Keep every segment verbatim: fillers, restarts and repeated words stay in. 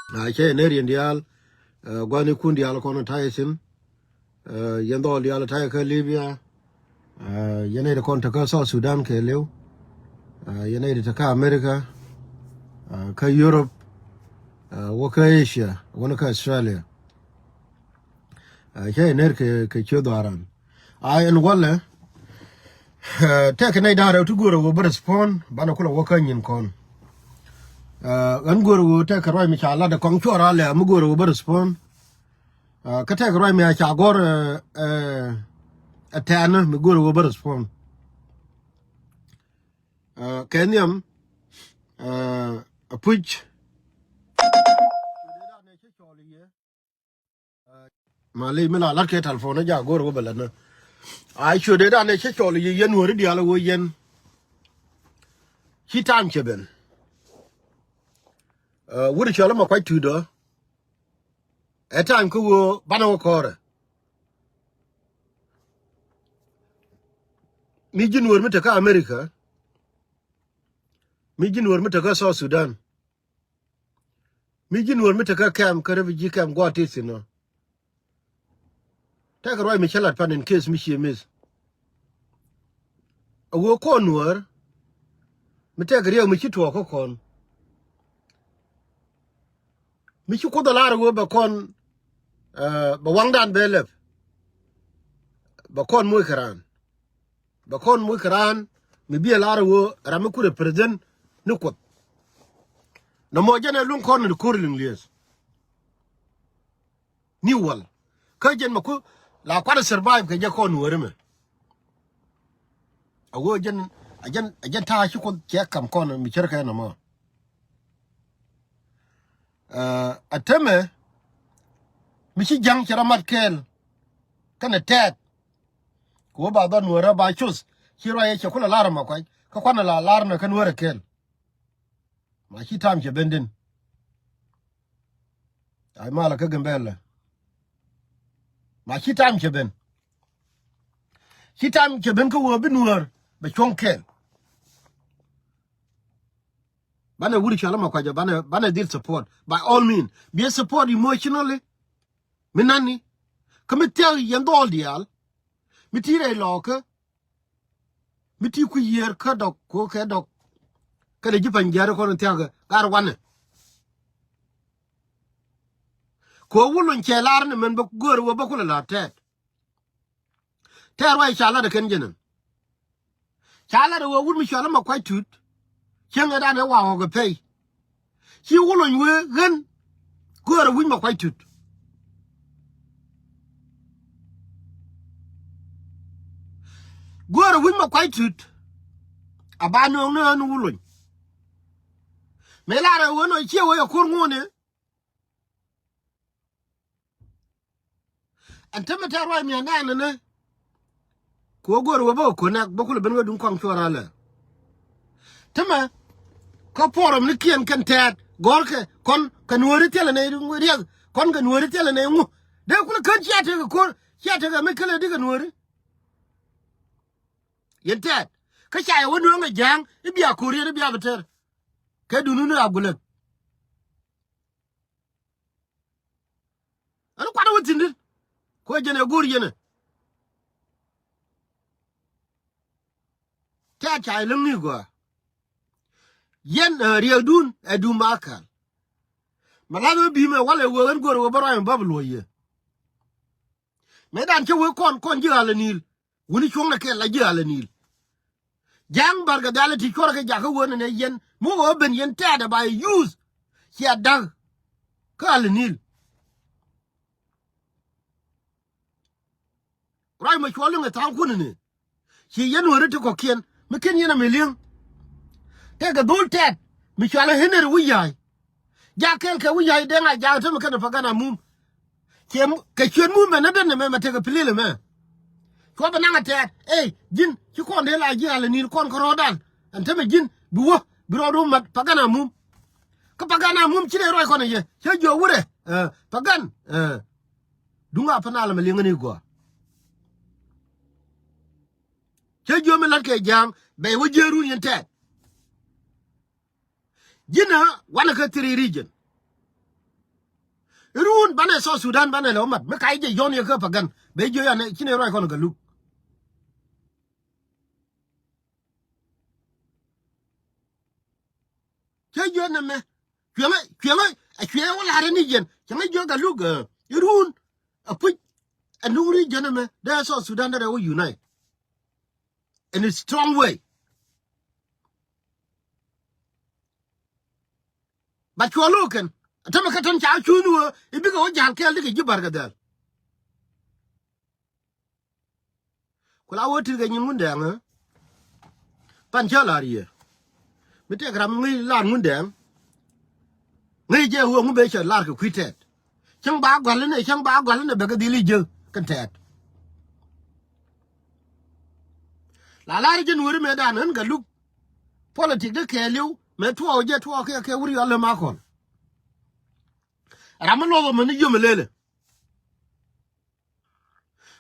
Cä yɛ ner yɛn diaal, gua̱nikun diaal kɔn ta̱yɛ thi̱n. Yɛn dhɔl diaal ta̱yɛ kä Libya. Yɛn nɛy ti kɔn te kä South Sudan kɛɛliw. Yɛn nɛy ti te kä America, kä Europe, wä kä Asia, wä ni kä Australia. Cä yɛ ner kɛ, kɛ ciö dhɔaran. A ɛn walɛ, tɛkɛ nɛy da̱ŋ rɛw ti go̱o̱rɛ ɣöö bä respond, banɛ kulɛ wä kä nyin kɔn. Ɣän go̱o̱rɛ ɣöö tɛkɛ ruac mi ca lat ɛ kɔŋ cuɔr alɛ mi go̱o̱rɛ ɣöö bä respond. Kä tɛkɛ ruac mi a ca gɔ̱r ɛ tɛ̈ɛ̈n mi go̱o̱rɛ ɣöö bä respond. Kɛ nhiam, a puc. Mali mi la lat kɛ telephone ni ja go̱r wä bɛ lät ni. A ciö dee dan ni cä cɔl yi yɛn wä ri dial wä yɛn. Ci time cɛ ben. Wä ri cɔl ma kuac tuut dɔ. Ɛ time kä wä banɛ wä kɔrɛ. Mi ji̱n wä ri mi te kä America. Mi ji̱n wä ri mi te kä South Sudan. Mi ji̱ Nuɔ̱ɔ̱r mi tekä kɛm kä refugee kɛm gua̱a̱th ti thi̱n ɔ. Tekɛ ruac mi cä lat pan in case mi cie miss. A ɣöö kɔn Nuɔ̱ɔ̱r mi tekɛ riɛk mi ci tuɔɔk kä kɔn. Mi ci Kuoth a lar a ɣöö bɛ kɔn, bɛ waŋdan bɛ lɛp. Bɛ kɔn moc kɛ raan. Bɛ kɔn moc kɛ raan mi bi a lar a ɣöö ram mi ku represent ni Kuoth. Nɔmɔ jɛn ɛ luŋ kɔn ni ko̱r liŋ lieth. Ni wäl kä jɛn mɛ ku la kuat a survive kɛ jɛ kɔn wääri mɛ. A ɣöö jɛn a jɛn a jɛn ta̱a̱ ci Kuoth cɛ kam kɔn mi cär kɛ nɔmɔ. A temɛ mi ci ja̱ŋ cɛ rɔ mat kɛɛl kɛnɛ tɛɛt. Kɛ wä ba dhɔn wärä ba cuth ci ruac yɛ cɛ kulɛ lar ma kuac kä kuanɛ la lar nɛ kɛn wärä kɛl. Ma ci tam cɛ ben din. Ay malɛ kä Gambɛlɛ. Ma ci tam cɛ ben. Ci tam cɛ ben kä wä bi Nuɔ̱ɔ̱r bɛ cuɔ̱ŋ kɛl. Banɛ wut cɔal ma kuac banɛ banɛ dhil support by all means. Biɛ support emotionally. Mi nani kä mi thia̱k yɛn dhɔl diaal. Mi ti rɛy lɔɔkä. Mi ti kui̱ yiër kä dɔk ko kɛ dɔk. Kɛnɛ ji̱ pany jiäri kɔn thia̱k gat wanɛ. Ko wulun cɛ lar ni mɛn bä gör wä bä kulɛ lar tɛɛt. Tɛɛr ruac ca lat ɛ kɛn jɛn ɛn. Ca lat ɛ wä wut mi cɔal ma kuac tut. Cieŋ ɛ dan ɛ wa ɣɔk ɛ pɛy. Ci wä lony wee ɣän. Göörä wi̱c ma kuac tut. Göörä wi̱c ma kuac tut. A ba nööŋ ni ɣän wä lony. Mëë lar ɛ ɣän ɔ ciɛ wee ɛ ko̱r ŋuɔ̱ɔ̱ni. Ɛn tämɛ tɛ̈r ruac mi ɛn ɛn ɛn. Ku wä go̱o̱r wä bä kɛ connect bä kulɛ ben wä duŋ kɔaŋ cuɔr alɛ. Tämɛ kä forum ni kiɛn kɛn tɛ̈t gɔ̱rkɛ kɔn kɛ nuɔ̱ɔ̱ri thilɛ nɛy riɛk kɔn kɛ nuɔ̱ɔ̱ri thilɛ nɛy ŋu. Dee kulɛ kän cia tekɛ ko̱r cia tekɛ mi kälɛ di kɛ nuɔ̱ɔ̱ri. Yɛn tɛ̈t kä ca yɛ wä nuɔ̱ɔ̱ŋ ɛ ja̱a̱ŋ i̱ bia ko̱r yɛn i̱ bia bi tɛr. Kɛ dununi a gulek. Ɛn kuat wä thi̱n di̱t. Kuɛ jɛn ɛ go̱o̱r yɛn ɛ. Tɛ̈t ca ɛ läŋni gɔaa. Yɛn riɛkdun ɛ dum ma kal. Ma lath wä bi̱i̱mɛ walɛ wee ɣän go̱o̱r wä bä ruac mɛ bä bi luɔ̱c yɛ. Mëë dan cä wee kɔn kɔn ji̱ ɣal ɛ ni̱i̱l. Wuni cuɔ̱ŋnɛ kɛl la ji̱ ɣal ɛ ni̱i̱l. Ja̱a̱ŋ barkɛ dhial ɛ ti cuɔrɛ kɛ jakä wen ɛnɛ yɛn mi wä ben yɛn tɛɛt ɛ ba yɛ yuth. Cia da̱k kä ɣal ɛ ni̱i̱l. Ruac mɛ cuɔl liŋ ɛ tha̱a̱ŋ kun ɛnɛ. Ci yɛn wä ri ti kɔ̱kiɛn mi ken yɛn ɛ mi li̱eŋ. Tɛkɛ dhol tɛɛt mi cual ɛ Henry wi̱c ya̱a̱c. Jak kɛɛl kɛ wi̱c ya̱a̱c deŋ a jak tämɛ kɛnɛ Pagan Amum. Ciɛ kɛ cuet mum mɛ nätdä nɛmɛ mɛ tekɛ pilil ɛmɛ. Cuɔ bɛ naŋ a tɛɛt ey ji̱n ci kɔn dee la ji̱ ɣal ɛ ni̱i̱l kɔn kärɔɔdan. Ɛn tämɛ ji̱n bi wä bi rɔɔdu mat Pagan Amum. Kä Pagan Amum ci dee ruac kɔn ɛ yɛ cä jiɔ wurɛ Pagan. Duŋ a pä nal ɛmɛ liŋä ni gɔaa. Cä jiɔ mi la̱t kɛ ja̱a̱ŋ bɛy wä jiäärun yɛn tɛɛt. Ji̱n ɛ wanɛ kä three region. Run banɛ South Sudan banɛ lɛ wä mat mi kac jɛ yɔn yɛ kä Pagan bɛ jiö yan ci nɛ ruac kɔn Galuk. Cä jiö nɛ mɛ cuɛŋä cuɛŋä a cuɛ wä la̱rä ni yɛn cäŋä jiö Galuk. Run a puc a nuŋ ri jɛ nɛ mɛ dee South Sudan dee rɛ wä unite in a strong way. But cuɔ lo̱o̱ kɛn a tämɛ kä tän ca cuun wä i̱ bikɛ wä ja̱l kɛɛl dikɛ ji̱ Barkɛ Dhɛl. Ku la wä tirkɛ nyin Ŋundɛŋ ɛ pan cä la̱r yɛ mi tëëk ram ŋäc la̱r Ŋundɛŋ. Ŋäc jɛ wä ŋu ben cɛ la̱r kɛ kui̱ tɛt. Cäŋ ba gua̱l inɛ cäŋ ba gua̱l inɛ bɛ kɛ dhil i̱ jiäk kɛn tɛt. La la̱r jɛ nuɔ̱ri mëëdan ɣän Galuk. Politik dee kɛɛliw mëë tuɔɔk jɛ tuɔɔk kɛ kɛ wur yɔl lɛ ma kɔn. Ram mi luɔth ɔ män i̱ yom ilelɛ.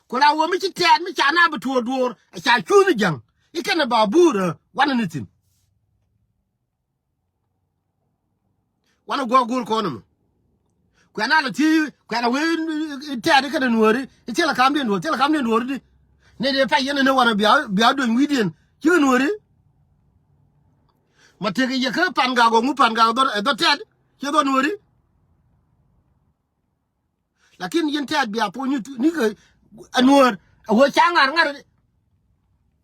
Ku la wä mi ci tɛɛt mi ca na bi tuɔɔr duɔɔr a ca cuuth ni ja̱ŋ. I̱ kɛn ɛ ba buur ɛ wanɛ ni thi̱n. Wanɛ guɔ go̱o̱r kɔn ɛmɔ. Kuɛn a lɛ thiec kuɛn a wee tɛɛt i̱ kɛn ɛ nuɔɔri i̱ thilɛ kamdiɛn duɔɔr thilɛ kamdiɛn duɔɔri di. Nɛ dee pɛc yɛn ɛn ɛ wanɛ bia bia duɔ̱ny wi̱i̱diɛn cikɛ nuɔɔri. Ma tëk i̱ yɛ kä pan gak ɣɔŋ wi̱i̱ pan gak ɛ dhɔt tɛɛt ci dhɔt nuɔɔri. Lakin yin tɛɛt bia puɔ̱ny ni kɛ anuɔ̱ɔ̱r a wee ca ŋa̱r ŋa̱r.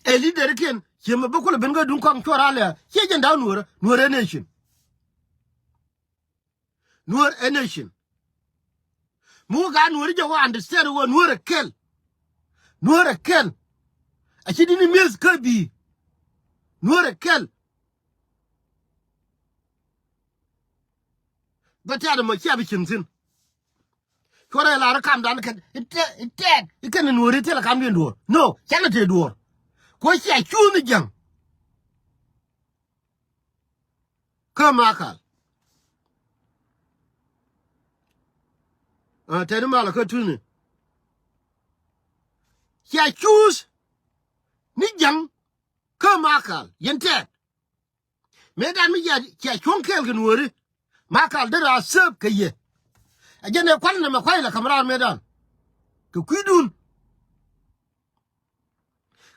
Ɛ lidɛrikiɛn ciɛ mɛ bä kulɛ ben kä duŋ kɔŋ cuɔr alɛ ciɛ jɛn da̱w nuɔ̱ɔ̱r nuɔ̱ɔ̱r ɛ nation. Nuɔ̱ɔ̱r ɛ nation. Mi wä gaa nuɔ̱ɔ̱r jɛ wä understand wä nuɔ̱ɔ̱r ɛ kɛl. Nuɔ̱ɔ̱r ɛ kɛl. A ci di ni mi̱eth kä bi̱i̱ nuɔ̱ɔ̱r ɛ kɛl. Bä tɛɛt ɛmɔ cia bi cieŋ thi̱n. Cuɔrɛ lar kamdan kɛn i̱ tɛɛt i̱ kɛn i̱ nuɔ̱ɔ̱ri thilɛ kamdiɛn duɔ̱ɔ̱r. No canɛ tëë duɔ̱ɔ̱r. Kuɔ cia cuuth ni jiäŋ. Kä Makal. Tɛɛt i̱ malɛ kä tuthni. Cia cuuth ni jiäŋ kä Makal yɛn tɛɛt. Mëëdan mi cia cuɔ̱ŋ kɛɛl kɛ nuɔ̱ɔ̱ri. Makal dee raa sëëp kɛ yɛ. A jɛn ɛ kual nɛmɛ kuay lɛ ka̱m raar mëëdan. Kɛ kui̱dun.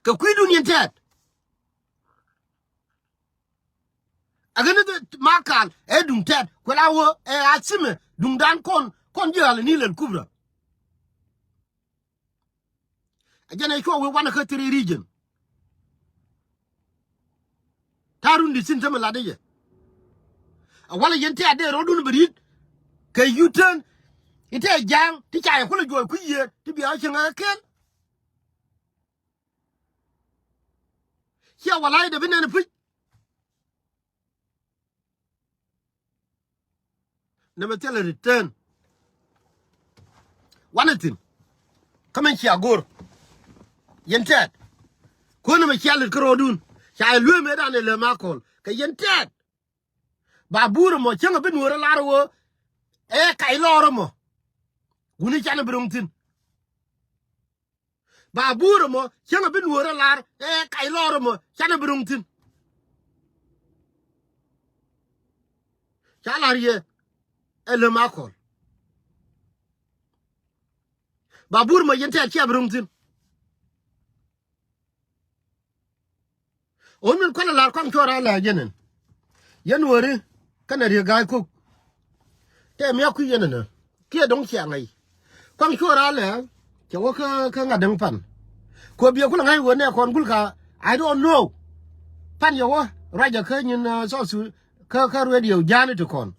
Kɛ kui̱dun yɛn tɛɛt. A ɣän i̱ Makal ɛ duŋ tɛɛt kuɛ la wä ɛ a thimɛ duŋdan kɔn kɔn ji̱ ɣal ɛ ni lɛl kubra. A jɛn ɛ cuɔ wee wanɛ kä three region. Ta̱a̱ run di thi̱n tämɛ lat ɛ jɛ. A walɛ yɛn tɛɛt dee rɔ̱dun bɛ ri̱t. Kɛ yutän i̱ tɛɛ ja̱a̱ŋ ti ca yɛ kulɛ juɔl kui̱ yiëër ti bia cieŋ ɛ kɛl. Ciɛ walay dee bi nɛn pi̱c. Nɛmɛ thilɛ return. Wanɛ thi̱n. Kä min cia go̱r. Yɛn tɛɛt. Kuäär nɛmɛ cia lät kä ro̱o̱dun. Ca yɛ luee mëëdan ɛ lɛ Makɔl kɛ yɛn tɛɛt. Ba buur ɛmɔ cäŋ ɛ bi nuɔ̱ɔ̱r ɛ lar ɛ ɣöö ɛ kac lɔɔr ɛmɔ. Wuni canɛ bi ro̱ŋ thi̱n. Ba buur ɛmɔ cäŋ ɛ bi nuɔ̱ɔ̱r ɛ lar ɛ kac lɔɔr ɛmɔ canɛ bi ro̱ŋ thi̱n. Ca la̱r yɛ ɛ lɛ Makɔl. Ba buur ɛmɔ yɛn tɛɛt cia bi ro̱ŋ thi̱n. Ɣän min kualɛ la̱r kɔaŋ cuɔr a lɛ jɛn ɛn. Yɛn wääri kɛnɛ riek ga̱a̱c kok. Tɛ miak kui̱ yɛn ɛnɛ kiɛ dɔ̱ŋ cia ŋa̱c. Kɔaŋ cuɔr a lɛ cɛ wä kä kä ŋa̱t däŋ pan. Kuɛ biɛ kulɛ ŋa̱c wä nɛ kɔn gul ka I don't know. Pan yɛ wä ruacɛ kä nyin South Sudan kä kä radio ja̱a̱ni ti kɔn.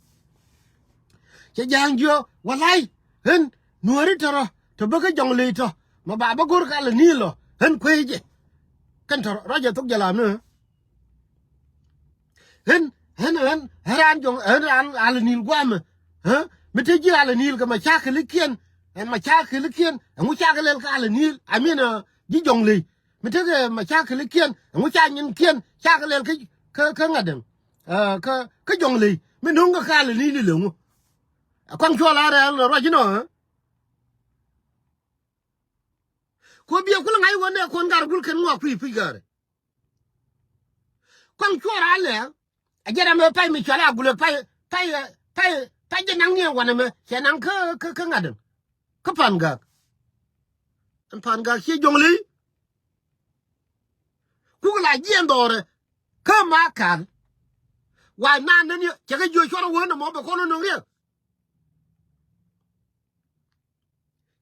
Cɛ ja̱a̱ŋ jiö walay ɣän nuɔ̱ɔ̱ri tɔ̱rɔ tɔ bä kä jɔŋ ley tɔ ma ba bä go̱r ka lɛ ni̱i̱l lɔ ɣän kuecɛ. Kɛn tɔ̱rɔ ruacɛ thok jɛ lam ni ɣän ɣän ɣän ɣän raan jɔŋ ɣän raan alɛ ni̱i̱l guamɛ. Mi te ji̱ alɛ ni̱i̱l kɛ ma cakɛ likiɛn ɛn ma cakɛ likiɛn ɛŋu cakɛ lɛl ka alɛ ni̱i̱l amin ji̱ jɔŋ ley. Mi tekɛ ma cakɛ likiɛn ɛŋu ca nyin kiɛn cakɛ lɛl kä kä ŋa̱t däŋ. Kä kä jɔŋ ley mi no̱ŋ kä ka alɛ ni̱i̱l ilɛ ŋu. Ɛ kɔaŋ cuɔl a rɛɛl ruac inɔ. Ku biɛ kulɛ ŋa̱c wä nɛ kuɔn gar gul kɛn ŋuak kui̱ pi̱c gari. Kɔaŋ cuɔr a lɛ a jɛ ram ɛ pay mi cual a gulɛ pay pay pay Ta̱c jɛ naŋ ni ɛn wanɛ mɛ cɛ naŋ kä kä kä ŋa̱t ɛn. Kä Pan Gak. Ɛn Pan Gak ciɛ Jɔŋley. Kuk la jiɛn dhɔrɛ kä Makal. Wa naan nani cɛ kɛ jiö cuɔr wä nɔmɔ bɛ kɔn nöŋ riɛk.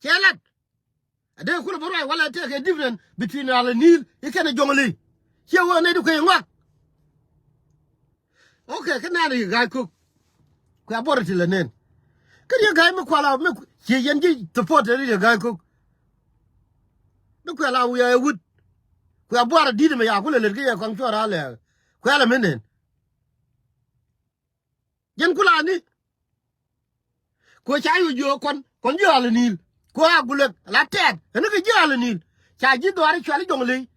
Cɛ lat. A dee kulɛ bä ruac walɛ tɛkɛ different between Alɛ Nil i̱ kɛnɛ Jɔŋley. Ciɛ wä nɛy di kuɛ ŋuak. Okay, kä nɛn Riek Gai Kok. Kuɛ buɔrɛ ti lɛ nɛn. Kä Riek Gai mi kuala mi ku-, ciɛ yɛn ji̱ support Riek Gai Kok. Mi kuɛ la wiaa ɛ wut. Kuɛ buɔrɛ di̱t mɛ ya kulɛ lät kä yɛ kɔŋ cuɔr alɛ. Kuɛ la mi nɛn. Jɛn kulani. Ku ca yɔ jiök kɔn, kɔn jiök Alɛ Nil. Ku Agulɛk la tɛt. Ɛn kɛ jiök Alɛ Nil. Ca ji̱ dhɔaari cuali Jɔŋley.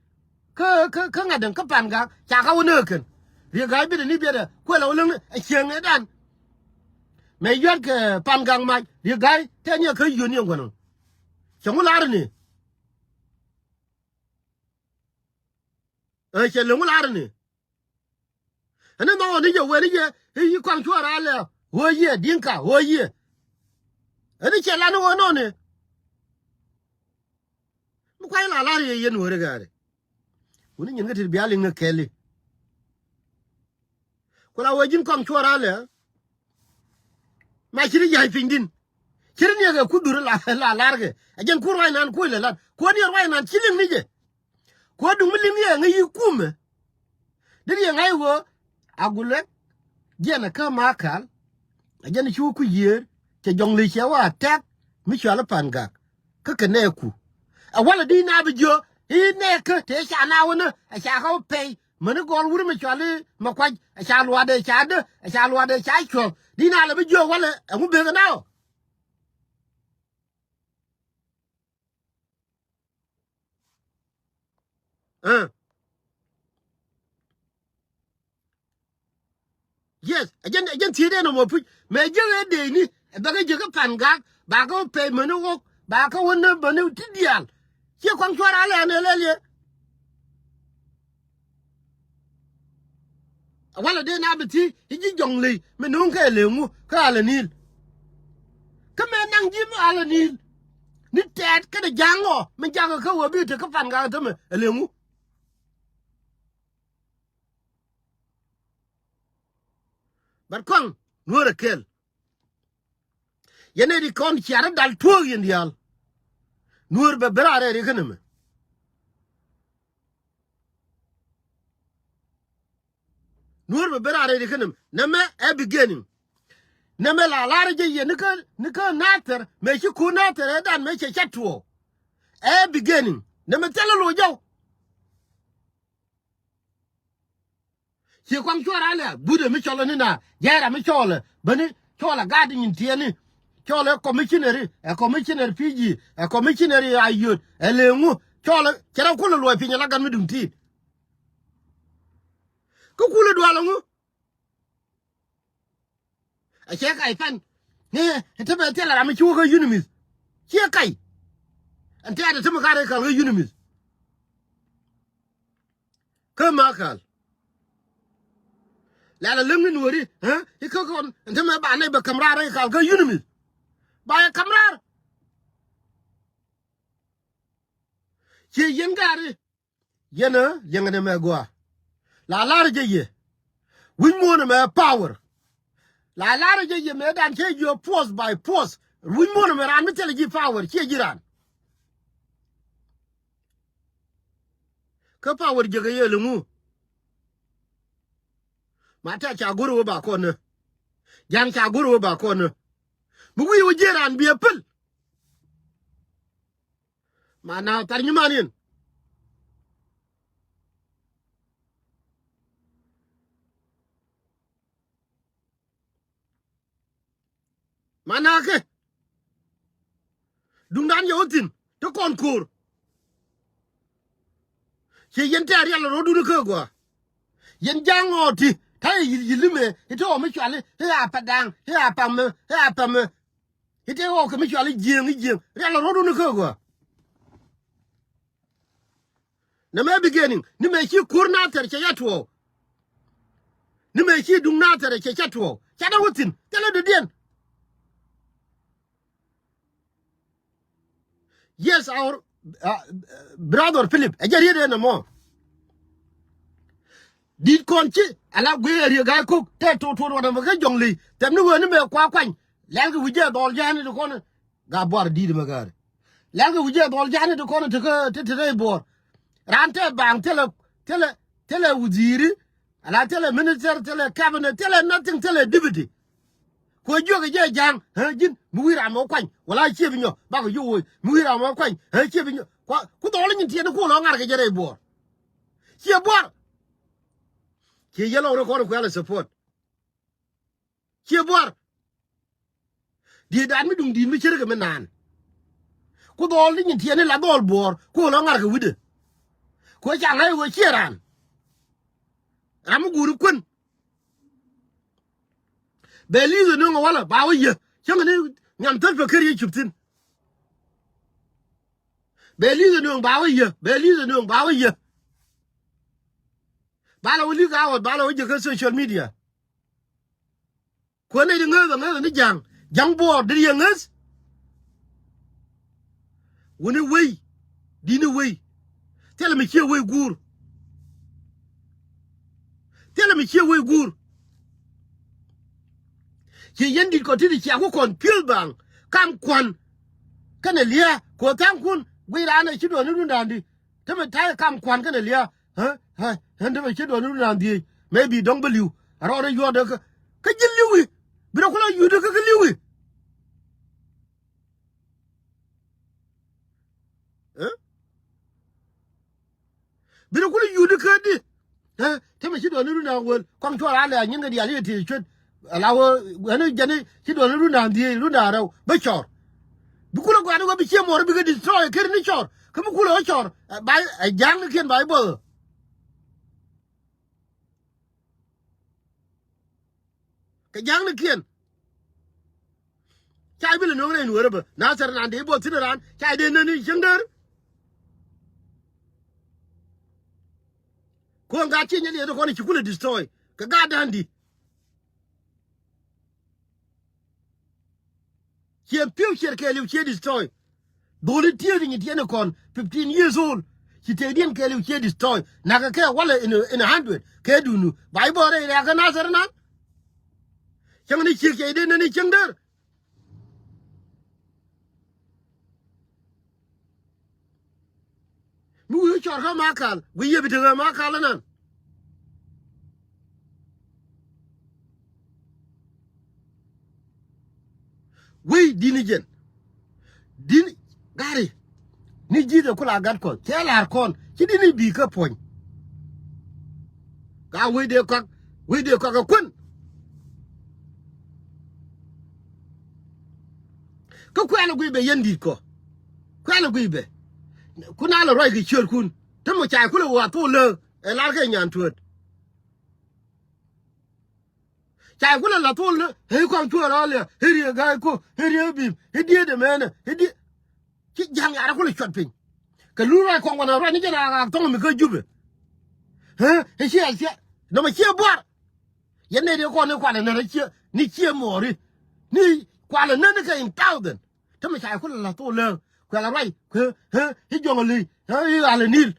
Kä, kä, kä ŋa̱t ɛn kä Pan Gak. Ca kä wä ni ɛ kɛn. Riek Gai biɛtdɛ ni biɛtdɛ. Kuɛ la wä läŋ ɛ cieŋ ɛ dan. Mɛ yua̱t kɛ Pan Gak mac. Riek Gai tɛn yɛ kä yio̱n yɛ gua̱n ɔ. Cɛ ŋu lar ni. Ɛ cɛ lɛ ŋu lar ni. Ɛn ni nhɔk ni jɛ wen ni jɛ i̱ yi kɔaŋ cuɔr alɛ ɣöö yiɛ Dinka ɣöö yiɛ. Ɛn ni cɛ lan ɣöö nɔni. Mi kua̱c la lar yɛ yɛn weri gari. Wuni nyin kä tit bia liŋ ni kɛli. Ku la ɣöö ji̱n kɔaŋ cuɔr alɛ. Ma ci ri ya̱c piny din. Ci ri niɛkɛ ku dhur la, la larkɛ. Ɛ jɛn ku ruac nan kuc lɛ lat. Kuɔn yɛ ruac nan ci liŋ ni jɛ. Kuɔn duŋ mi liŋ yɛ ŋäc yi kumɛ. Dee yɛ ŋa̱c ɣöö Agulɛk jiɛn ɛ kä Makal. Ɛ jɛn cu ku yiëër cɛ Jɔŋley cɛ wä attack mi cual i̱ Pan Gak. Kä kɛ nɛɛku. Ɛ walɛ di na bi jiö i̱ nɛɛkä tëë ca na wänä ɛ ca kä wä pɛy. Mäni gɔl wur mi cuali Makuac, ɛ ca luaadɛ ca dä, ɛ ca luaadɛ ca cuɔ̱th. Di na lɛ bi jiök walɛ, ɛŋu bekɛ na ɔ? Ɛ. Yes, ɛ jɛn, ɛ jɛn thiec ɛn ɔmɔ puc. Mɛ jiäk ɛ dee ni, ɛ bɛ kɛ jiäk kä Pan Gak, ba kɛ wä pɛy mäni ɣok, ba kɛ wä nä mäni ti diaal. Ciɛ kɔaŋ cuɔr alɛ ɛn ɛ lɛl yɛ. Walɛ dee na bi thiec i̱ ji̱ Jɔŋley mi no̱o̱ŋ kɛ lëŋu kä Alɛ Nil. Kä mɛ naŋ ji̱ mi Alɛ Nil ni tɛɛt kɛnɛ ja̱a̱ŋ ɔ mi ja̱a̱ŋ kä wä bi te kä Pan Gak tämɛ ɛ lëŋu. But kɔaŋ Nuäär ɛ kɛl. Yɛn ɛ di kɔn ciatä dal tuɔɔk yɛn diaal. Nuäär bɛ ben a rɛɛri kä nɛmɛ. Nuäär bɛ ben a rɛɛri kä nɛmɛ. Nɛmɛ ɛ beginning. Nɛmɛ la lar jɛ yɛ ni kä, ni kä Nathɛr, mɛ ci ku Nathɛr ɛ dan mɛ cɛ cɛ tuɔɔk. Ɛ beginning. Nɛmɛ thilɛ loc jɔw. Ci kɔaŋ cuɔr alɛ budɛ mi cɔlɛ ni na jɛɛra mi cɔlɛ bäni cɔlɛ gat nyin tiɛni. Cɔlɛ commissionary, ɛ commissionary Fiji, ɛ commissionary Ayod, ɛ leŋu cɔlɛ cɛ rɛ kulɛ luɔc piny ala gat mi duŋ tiit. Kä kulɛ dualɛ ŋu. Ɛ cɛ kac pan ni ɛ te bɛ thilɛ ram mi ci wä kä unimith. Ciɛ kac. Ɛn tɛɛt ɛ te mi ka rɛy kal kä unimith. Kä Makal. Lɛl a läŋ ni Nuɔri, ɛ i̱ kä kɔn ɛn te mɛ ba nɛy bɛ ka̱m raar rɛy kal kä unimith. Ba yɛ ka̱m raar. Ciɛ yɛn gaari. Yɛn ɛ liɛŋɛ ni mɛ gɔaa. La lar jɛ yɛ. Wi̱c muɔ̱ɔ̱n ɛmɛ power. La lar jɛ yɛ mëë dan cɛ jiö force by force. Wi̱c muɔ̱ɔ̱n ɛmɛ raan mi thilɛ ji̱ power ciɛ ji̱ raan. Kä power jiäk ɛ yɛ liŋu. Ma tɛ̈r ca go̱r ɛ wä ba kɔn ni. Ja̱ŋ ca go̱r ɛ wä ba kɔn ni. Mi wi̱i̱ wä jiɛ raan biɛ päl. Ma na thar nyiman yɛn. Ma na kɛ. Duŋdan yɛ wä thi̱n te kɔn ko̱o̱r. Ci yɛn tɛ̈r rial rɔ̱dun kä gɔaa. Yɛn ja̱a̱ŋ ɣɔɔ ti ta̱yɛ yi̱l yi̱l imɛ i̱ te ɣɔɔ mi cuali i̱ a pa da̱a̱ŋ i̱ a pa mɛ i̱ a pa mɛ. I̱ te ɣɔɔ kɛ mi cuali jiëëŋ i̱ jiëëŋ rial rɔ̱dun kä gɔaa. Nɛ mɛ beginning ni mɛ ci ko̱r Nathɛr cɛ cɛ tuɔɔk. Ni mɛ ci duŋ Nathɛr cɛ cɛ tuɔɔk. Ca dee wä thi̱n thilɛ dɔ̱diɛn. Yes, our uh, brother Philip. Ɛ jɛ riet ɛn ɛmɔ. Dit kɔn ci ala guiɛ riek gaa kok tɛ tuɔt tuɔt wanɛ mɛ kä jɔŋ ley. Tɛm ni ɣöö ni mɛ kua kuany. Lɛl kɛ wi̱c jɛ dhɔl jani ti kɔn. Ga buar dit mɛ gari. Lɛl kɛ wi̱c jɛ dhɔl jani ti kɔn ti kä ti ti rɛy buɔr. Ran tɛ baŋ thilɛ thilɛ thilɛ wudhiiri. Ala thilɛ minister, thilɛ cabinet, thilɛ nothing, thilɛ deputy. Kuɛ jiök kɛ jɛ ja̱a̱ŋ ɛ ji̱n mi wi̱i̱ ram mɛ kuany wala ciep inyɔ bakɛ jiök woc mi wi̱i̱ ram mɛ kuany ɛ ciep inyɔ. Ku dhɔl inyin tiɛt ni ku lɔ ŋa̱r kɛ jɛ rɛy buɔr. Ciɛ buar. Ciɛ yɛl ɔk rɛ kɔn kuɛl ɛ support. Ciɛ buar. Diet dan mi duŋ di̱i̱t mi ce̱tkɛ mi naan. Ku dhɔl ni nyin tiɛt ni la dhɔl buɔɔr ku lɔ ŋa̱r kɛ wi̱cdɛ. Ku ca ŋa̱c wee ciɛ raan. Ram mi guuri kuän. Bɛ li̱th ɛ nööŋ ɛ walɛ ba wä yɛ cäŋ ni nyan thäl pɛ ker yɛ cup thi̱n. Bɛ li̱th ɛ nööŋ ba wä yɛ bɛ li̱th ɛ nööŋ ba wä yɛ. Ba la wä li̱th ka wä ba la wä jɛ kä social media. Kuäär nɛy di ŋääth ɛ ŋääth ni ja̱a̱ŋ. Ja̱ŋ buɔɔr di riɛk ŋääth. Wuni wei. Di̱t ni wei. Thilɛ mi ciɛ wei guur. Thilɛ mi ciɛ wei guur. Ci yɛn di̱t kɔn ti di cia ku kɔn piöth baŋ kam kua̱n. Kɛnɛ lia̱a̱ kuɔ tha̱a̱ŋkun guiy raan ɛ ci duɔ̱ɔ̱r ni run da̱a̱n di. Te mi ta̱a̱ kam kua̱n kɛnɛ lia̱a̱. Ɣän te mi ci duɔ̱ɔ̱r ni run da̱a̱n dhieec. Maybe dɔ̱ŋ bi li̱w a rɔɔdɛ yuɔ̱ɔ̱rdɛ kä ji̱n li̱wi. Bi rɔ kulɛ yuuth kä kä li̱wi. Bi rɔ kulɛ yuuth kä di. Te mi ci duɔ̱ɔ̱r ni run da̱a̱n wäl kɔŋ cuɔr a lɛ a nyin kɛ diaal i̱ ti cuet. Ala wä ɣän jɛn i̱ ci duɔ̱ɔ̱r ni run da̱a̱n dhieec run da̱a̱n rɛw bä cɔr. Bi kulɛ gɔaa ni wä bi ciɛ muɔɔr bikɛ destroy ker ni cɔr kä mi kulɛ wä cɔr. Ba ja̱a̱ŋ ni kiɛn ba i̱ bɔth. Kɛ ja̱a̱ŋ ni kiɛn. Ca i̱ bi lɛ nuɔ̱ŋ rɛy nueerä bä na thɛr naan dee i̱ bɔth thi̱n raan ca i̱ dee nän i̱ cäŋ däär. Kuɔ̱ŋ gat ciɛ nyɛ liɛth kɔn i̱ ci kulɛ destroy kɛ gat da̱a̱n di. Ciɛ piu ciɛr kɛɛliw ciɛ destroy. Dholi tiee di nyi tiee ni kɔn fifteen years old. Ci tëëkdiɛn kɛɛliw ciɛ destroy. Nakä kɛ walɛ in a, in a hundred kɛ dunu ba i̱ bɔrɛ i̱ rɛ̈kä nathɛr inan. Cäŋ ni ciek cɛ i̱ dee nän i̱ cäŋ däär. Mi wi̱i̱ cɔr kä Makal wi̱i̱ yɛ bi tekɛ Makal inan. Wei di̱t ni jɛn di̱t ni gari ni ji̱th ɛ kula gat kɔn cɛ la̱r kɔn ci di̱t ni bi̱i̱ kä puɔ̱ny. Ka wei dee kɔak wei dee kɔak ɛ kuän. Kä kuɛn ɛ guiy bɛ yɛn di̱t kɔ kuɛn ɛ guiy bɛ. Kun a lɛ ruac kɛ ciöötkun te mɔ ca kulɛ wä a thok lääk. Ɛ lar kɛ nyan tueet. Ca kulɛ la thol ni hei kɔn cuɛ rɔ liɛ hei riɛ ga̱a̱c ko hei riɛ bim hei diet ɛmɛnɛ hei diet. Ci ja̱ŋ yarä kulɛ cuɔt piny. Kɛ lur ruac kɔn kɔn ruac ni jɛn a ɣaak thɔŋ mi kä Jubɛ. Hɛ hei ciɛ ciɛ nɔmɔ ciɛ buar. Yɛn nɛy riɛ kɔn ni kualɛ nɛn ciɛ ni ciɛ muɔɔri ni kualɛ nɛn ni kɛ in thousand. Te mi ca kulɛ la thol lääk kuɛ la ruac kuɛ hɛ hei jɔŋ a ley hɛ hei ɣalɛ nil.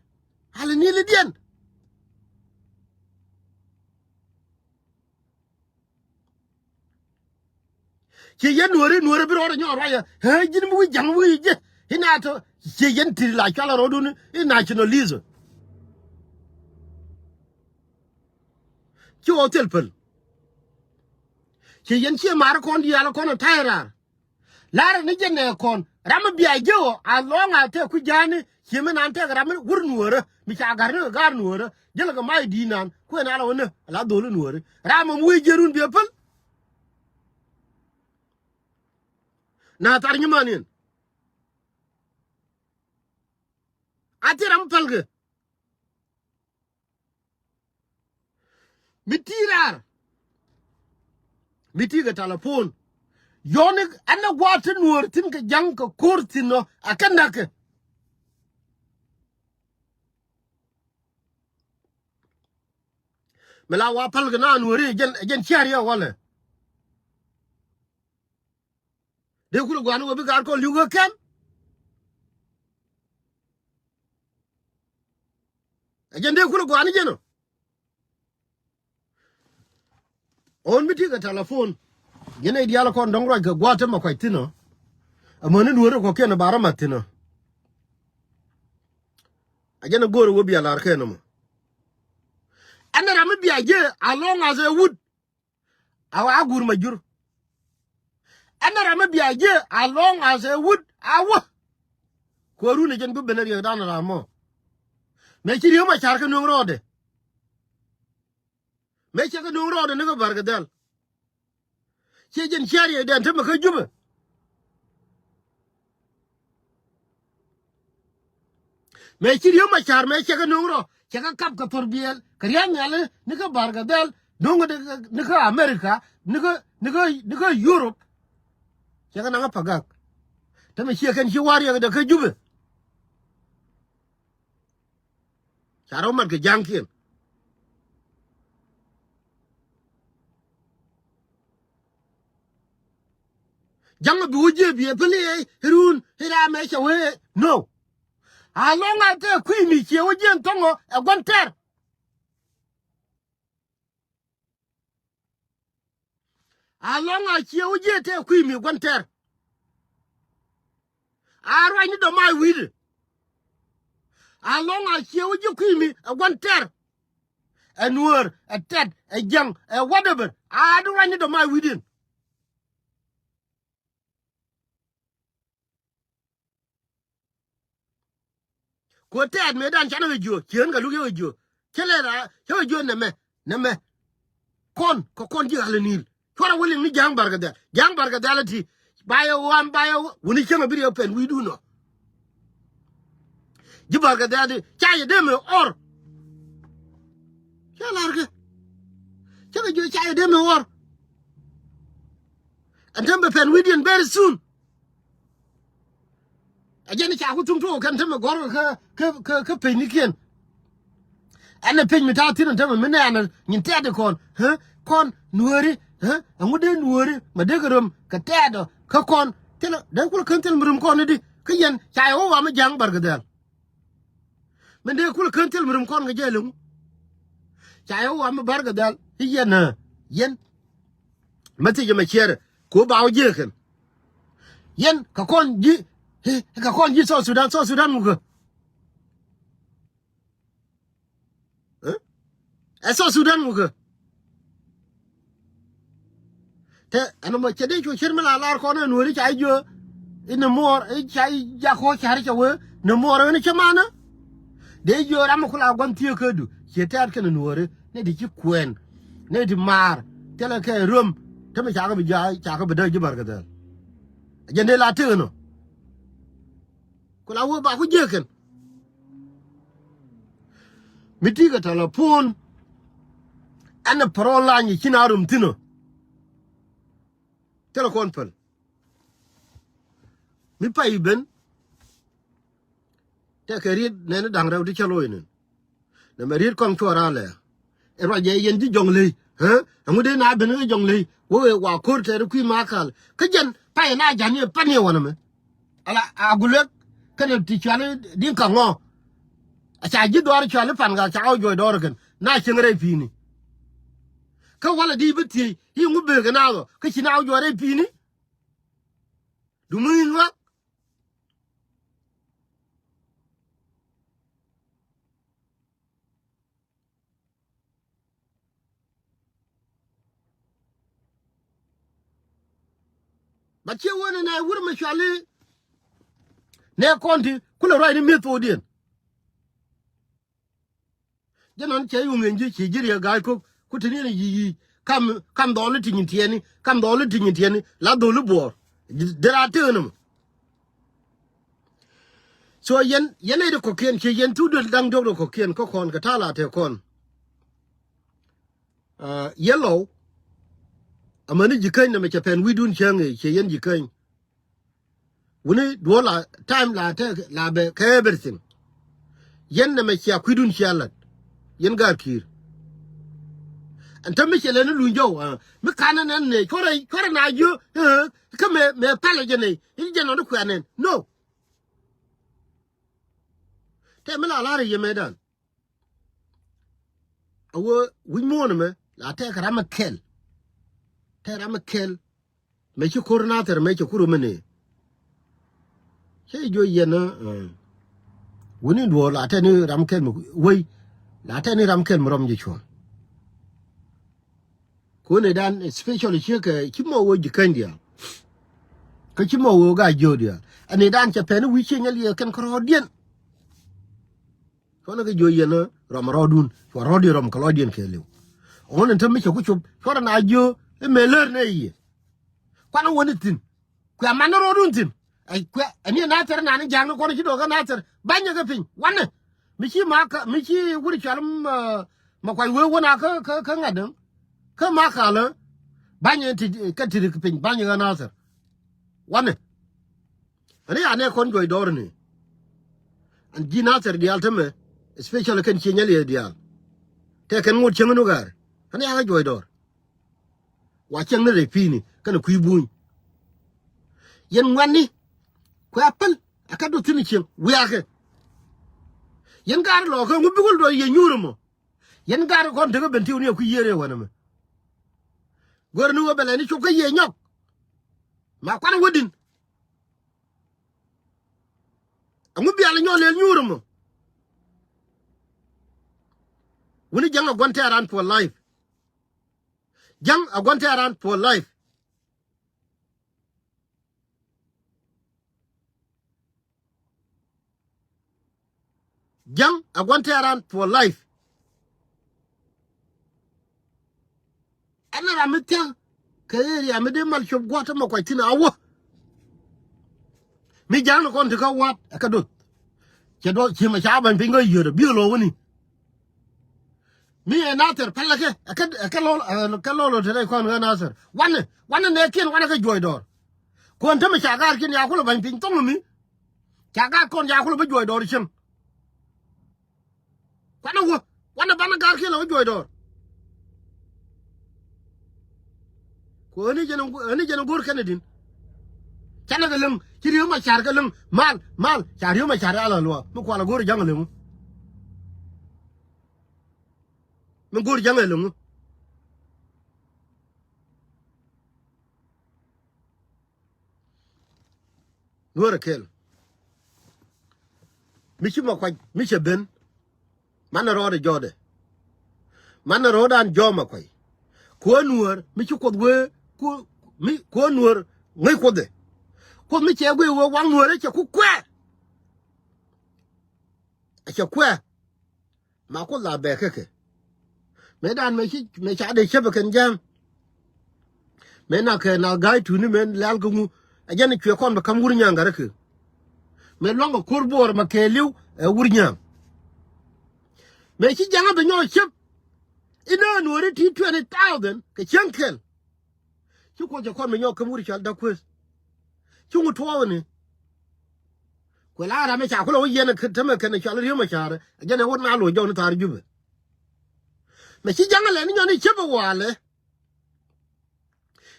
Ɣalɛ nil idiɛn. Ci yɛn nuɔri nuɔri bi rɔɔdɛ nyɔk ruacɛ hɛ ji̱n mi wi̱c ja̱ŋ wi̱c jɛ. I̱ na tɔ ci yɛn ti la cual rɔɔdun i̱ nationalism. Ci ɣɔw thil päl. Ci yɛn ciɛ ma̱a̱r kɔn diaal kɔn ɛ ta̱a̱ raar. La̱rä ni jɛ nɛ kɔn ram mi bia jiɛ ɣɔ a lɔ̱ŋ a tɛk kui̱ ja̱a̱ni. Ci mi nan tɛk ram mi wur nuɔrä mi ca ga̱r ni kɛ ga̱r nuɔrä jälɛ kɛ mac di̱i̱t nan kuɛn a la wä nä a la dholi nuɔri. Ram mi wee jiɛ run biɛ päl. Na thar nyiman in a thil ram mi pälkɛ. Mi ti raar mi ti kɛ talapon. Yɔni ɛn ɛ gua̱a̱th ti nuɔɔr thi̱n kɛ ja̱ŋ kɛ ko̱r thi̱n ɔ a kɛ näkɛ. Mi la wa päl kɛ na nuɔɔri ɛ jɛn ɛ jɛn cia̱r yɛ walɛ. Dee kulɛ gua̱a̱r ni wä bi gaat kɔn li̱w kä kɛm. Ɛ jɛn dee kulɛ gua̱a̱ni jɛn ɔ. Ɣän mi ti kɛ telephone. Jɛn ɛ diaal kɔn dɔ̱ŋ ruac kɛ gua̱a̱th tämɛ kuac thi̱n ɔ. Amäni nuɔ̱ɔ̱ri kɔ̱kiɛn ɛ ba rɔ math thi̱n ɔ. A jɛn ɛ go̱o̱r ɛ wä bia la̱r kɛn ɔmɔ. Ɛn ɛ ram mi bia jiɛ, as long as ɛ wut, a wa gur ma jur. Ɛn ɛ ram mi bia jiɛ, as long as ɛ wut, a wä. Kuäärun ɛ jɛn bi ben ɛ riɛkdan ɛ ram mɔ. Mëë ci Riek Macar kɛ nööŋ rɔɔdɛ. Mëë cɛ kɛ nööŋ rɔɔdɛ ni kä Barkadhɛl. Ciɛ jɛn ciɛ riɛkdɛn tämɛ kä Jubɛ. Mëë ci Riek Macar mëë cɛ kɛ nööŋ rɔ, cɛ kɛ kap kɛ thor biɛl kɛ ria̱a̱ŋ nhiali ni kä Barkadhɛl, do̱ŋ ni kä America, ni kä, ni kä, ni kä Europe. Cɛ kɛ naŋ a pagak. Tämɛ ciɛ kɛn ci wa̱r riɛkdɛ kä Jubɛ. Ca rɔ mat kɛ ja̱ŋkiɛn. Ja̱ŋ a bi wä jiɛ bi ɛ päli ɛ run ɛ ram ɛ cɛ wee. No. A lɔŋ a tɛ kui̱ mi ciɛ wä jiɛn thɔŋɔ ɛ gua̱n tɛr. A lɔŋ a ciɛ wä jiɛ tɛ kui̱ mi gua̱n tɛr. A ruacni dɔ̱ ma wi̱i̱dɛ. A lɔŋ a ciɛ wä jiɛ kui̱ mi ɛ gua̱n tɛr. Ɛ nuäär, ɛ tɛt, ɛ jiaŋ, ɛ whatever. A di ruacni dɔ̱ ma wi̱i̱diɛn. Ku tɛɛt mëëdan canɛ kɛ jiö, cieen kɛ luk yɛ kɛ jiö. Cä lɛ ra cä kɛ jiö nɛmɛ, nɛmɛ. Kɔn kɛ kɔn ji̱ ɣal ɛ ni̱i̱l. Cuarɛ wä liŋ ni Ja̱a̱ŋ Barkadhɛl. Ja̱a̱ŋ Barkadhɛl ɛ ti. Ba yɛ ɣɔam, ba yɛ ɣɔam. Wuni cäŋ ɛ bi riɛk pɛn wi̱i̱dun ɔ. Ji̱ Barkadhɛl ti ca yɛ dee mɛ ɣɔr. Cä lar kɛ. Cä kɛ jiö ca yɛ dee mɛ ɣɔr. Ɛn tɛm bɛ pɛn wi̱i̱diɛn very soon. Ɛ jɛn ca ku tuŋ tuɔɔk kɛn tämɛ gɔ̱r kä, kä, kä, kä pecnikiɛn. Ɛn ɛ pec mi ta̱a̱ thi̱n ɛn tämɛ mi nɛɛnɛ nyin tɛ̈t kɔn. Hä? Kɔn nuääri. Hä? Ɛŋu dee nuääri ma dee kɛ röm kɛ tɛ̈t ɔ kä kɔn. Thilɛ dee kulɛ kän thil mi röm kɔn i̱di. Kä yɛn ca yɛ wä wa mi Ja̱a̱ŋ Barkadhɛl. Min dee kulɛ kän thil mi röm kɔn kɛ jɛ leŋu. Ca yɛ wä wa mi Barkadhɛl i̱ yɛn ɛ yɛn. Message mɛ ciɛɛrɛ. Ku ba wä jiɛ kɛn. Yɛn kɛ kɔn ji̱, kɛ kɔn ji̱ South Sudan, South Sudan mukä. Ɛ South Sudan mukä. Te ɛn mɔ cɛ dee cu cir mi la lar kɔn ɛn weri ca jiö. Inɛ muɔr ca jak kɔ car cɛ wee ni muɔr ɛn cɛ manä. Dee jiö ram mi kula gua̱n thiee kädu ciɛ tɛɛt kɛn ɛn weri ni ti ci kuɛɛn. Ni ti maar thilɛ kɛ ruem. Te mi cakɛ bi ja̱a̱c cakɛ bi däk ji̱ Barkadhɛl. Jɛn dee la tëë nɔ. Ku la wee ba ku jiäk kɛn. Mi ti kɛ telephone. Ɛn ɛ pärɔl lany ci na rum thi̱n ɔ. Thilɛ kɔn päl. Mi pay ben. Tɛkɛ riet nɛn da̱ŋ rɛw ti cä lo̱c nɛn. Nɛmɛ riet kɔn cuɔ raal ɛ. Ɛ ruac ɛ yɛn ji̱ Jɔŋley. Ɛ ɛŋu dee na ben kä Jɔŋley wee wa ko̱r tɛɛr kui̱ ma kal kä jɛn pay na ja̱n yɛ pan yɛ wanɛ mɛ. Ala a gulek kɛnɛ ti cuali din ka ŋɔ. A ca ji̱ dhɔr cuali pan ka ca ɣɔw juɔc dɔr kɛn na cieŋ rɛy pi̱i̱ni. Kä walɛ di bi thiec i̱ ŋu bëë kɛ na dhɔ kä ci na ɣɔw juɔc rɛy pi̱i̱ni. Dumu in wak. Ba ciɛ wä ni nɛ wur mi cuali. Nɛ kɔn ti kulɛ ruac ni mi̱eth thokdiɛn. Jɛ nɔn cɛ yuŋ in ji̱ ci ji̱ riɛ ga̱a̱c ko̱k ku te ni ni yi̱ yi̱. Kam, kam dhɔl ni ti nyin tiɛni, kam dhɔl ni ti nyin tiɛni la dhol i̱ buɔɔr. Dera tëë ni mɔ. So yɛn, yɛn nɛy ti kɔ̱kiɛn ci yɛn thuk duel da̱ŋ diɔ̱k ti kɔ̱kiɛn kä kɔn kɛ ta̱a̱ la tëë kɔn. Yɛn lɔw. Amäni ji̱ käny nɛmɛ cɛ pɛn wi̱i̱dun cäŋ i̱ ci yɛn ji̱ käny. Wuni duɔ̱ɔ̱r la time la te la bɛ kɛ everything. Yɛn nɛmɛ cia kui̱dun cia lat. Yɛn gaar ki̱i̱r. Ɛn te mi cɛ lɛ ni luny jɔw mi kanɛ nɛn nɛ cuɔrɛ cuɔrɛ na jiö. Kä mɛ mɛ palɛ jɛ nɛ i̱ jɛ nɔ ni kuɛ nɛn no. Tɛ mi la lar i̱ yɛ mɛ dan. a wee wi̱c muɔ̱ɔ̱n ɛmɛ la tɛk ram ɛ kɛl. Tɛk ram ɛ kɛl. Mëë ci ko̱r Nathir mëë ci kur mini. Cɛ juɔc yɛn ɛ wuni duɔ̱ɔ̱r la tɛk ni ram kɛl mi wei. La tɛk ni ram kɛl mi rɔm ji̱ cuɔ̱ɔ̱ŋ. Kuɔ̱n ɛ dan especially ciek kɛ ci mɔ wee ji̱ käny diaal. Kä ci mɔ wee gaa jiööd diaal ɛn ɛ dan cɛ pɛn i̱ wi̱i̱ cieny ɛ liɛɛk kɛn kärɔɔdiɛn. Cuɔnɛ kɛ jiööd yɛn ɛ rɔm rɔɔdun cua rɔɔdiɛn rɔm kɛ lɔɔdiɛn kɛɛliw. Ɣän ɛn te mi cɛ ku cop cuɔrɛ na jiöö i̱ mëë lär nɛ yiëë. Kuanɛ wäni thi̱n. Kuɛ man ni rɔɔdun thi̱n. Ɛ kuɛ ɛn yɛn na thɛr nani ja̱a̱ŋni kuɔn ci do̱kä na thɛr ba̱nyɛ kɛ piny wanɛ. Mi ci ma kä mi ci wur cɔal ma kuac wee wä na kä kä ŋa̱t däŋ. Kä ma kalä ba̱nyɛ ti kɛ ti ri kɛ piny ba̱nyɛ ɣä na thɛr. Wanɛ. Ani anɛ kɔn juɔc dɔɔr ni. An ji̱ Nathir diaal tämɛ especially kɛn cie nyɛl yɛ diaal. Tɛ kɛn ŋot cieŋ ni gaar ani akɛ juɔc dɔɔr. Wa cieŋ ni rɛy pi̱i̱ni kɛn kui̱ buny. Yɛn ŋuɛtni kuɛ a päl. Ɛ kä duɔth thi̱n cieŋ wiakɛ. Yɛn gaar lɔɔkä ŋu bikul dɔɔr yɛ nyuur ɛmɔ. Yɛn gaar kɔn tekä ben tiw ni ɛ kui̱ yiëër ɛ wänɛ mɛ. Go̱r ni wä bɛ lɛ ni cop kä yiëë nyɔk. Ma kuan wädin. Ɛŋu bial nyɔk lel nyuur ɛmɔ. Wuni ja̱ŋ a gua̱n tɛ̈ran for life. Ja̱ŋ a gua̱n tɛ̈ran for life. Ja̱ŋ a gua̱n tɛ̈ran for life. Ɛn ram mi thia̱k kɛ area mi dee mal cop gua̱t tämɛ kuac thi̱n a wä. Mi ja̱a̱ŋ ni kɔn ti kä wa̱a̱t ɛ kä doth. Cɛ duɔth ci ma ca ba̱ny piny kä yio̱t ɛ bi̱i̱ lo̱o̱k wäni. Mi ɛ Nathir pälɛ kɛ ɛ kä ɛ kä lɔl ɛ kä lɔl ɛ te rɛy kɔn ɛ Nathir wanɛ wanɛ nɛ kiɛn wanɛ kä juɔc dɔɔr. Kuɔn tämɛ ca gaar kiɛn ya kulɛ ba̱ny piny thoŋ mi. Ca gaar kɔn ya kulɛ bä juɔc dɔɔr cieŋ. Kuanɛ wä wanɛ banɛ gaar kiɛn lɛ wä juɔc dɔɔr. Ku ɣän i̱ jɛn ɣän i̱ jɛn go̱r kɛn idin. Canɛ kɛ leŋ ci Riek Macar kɛ leŋ mal mal ca Riek Macar ala luaak mi kual a go̱r i̱ ja̱ŋ a leŋ. Mi go̱r ja̱ŋ a leŋ. Nuäär ɛ kɛl. Mi ci ma kuac mi cɛ ben. Manɛ rɔɔdɛ jɔɔdɛ. Manɛ rɔɔdan jɔɔmɛ kuay. Kuäär nuäär mi ci kuoth wee ku mi kuäär nuäär ŋäc kuothdɛ. Kuoth mi cɛ guiy wee waŋ nuäär ɛ cɛ ku kuɛɛr. Ɛ cɛ kuɛɛr. Ma kuoth la bɛɛkä kɛ. Mëë dan mëë ci mëë ca dee cäpɛ kɛn jääm. Mëë na kɛ na ga̱a̱c tuuni mëë lɛ̈ɛ̈l kä ŋu. Ɛ jɛn cuɛ kɔn bɛ ka̱m wur nya̱a̱ŋ gärä kɛ. Mëë lua̱ŋ kɛ ko̱r bo̱o̱r ma kɛɛliw ɛ wur nya̱a̱ŋ. Mëë ci ja̱ŋä bɛ nyɔɔk cäp. Inɛ nuɔ̱ɔ̱ri ti twenty thousand kɛ cieŋ kɛl. Ci kuɔth cɛ kɔn bɛ nyɔɔk käm wur cɔal da̱k kueth. Ci ŋu tuɔɔk ni. Kuɛ la ram mi ca kulɛ wä yɛn tämɛ kɛn cɔal Riek Macar ɛ jɛn ɛ wä na lo̱c jɔw ni thaar Jubɛ. Mɛ ci ja̱ŋä lɛ ni nyɔn i̱ cäpɛ walɛ.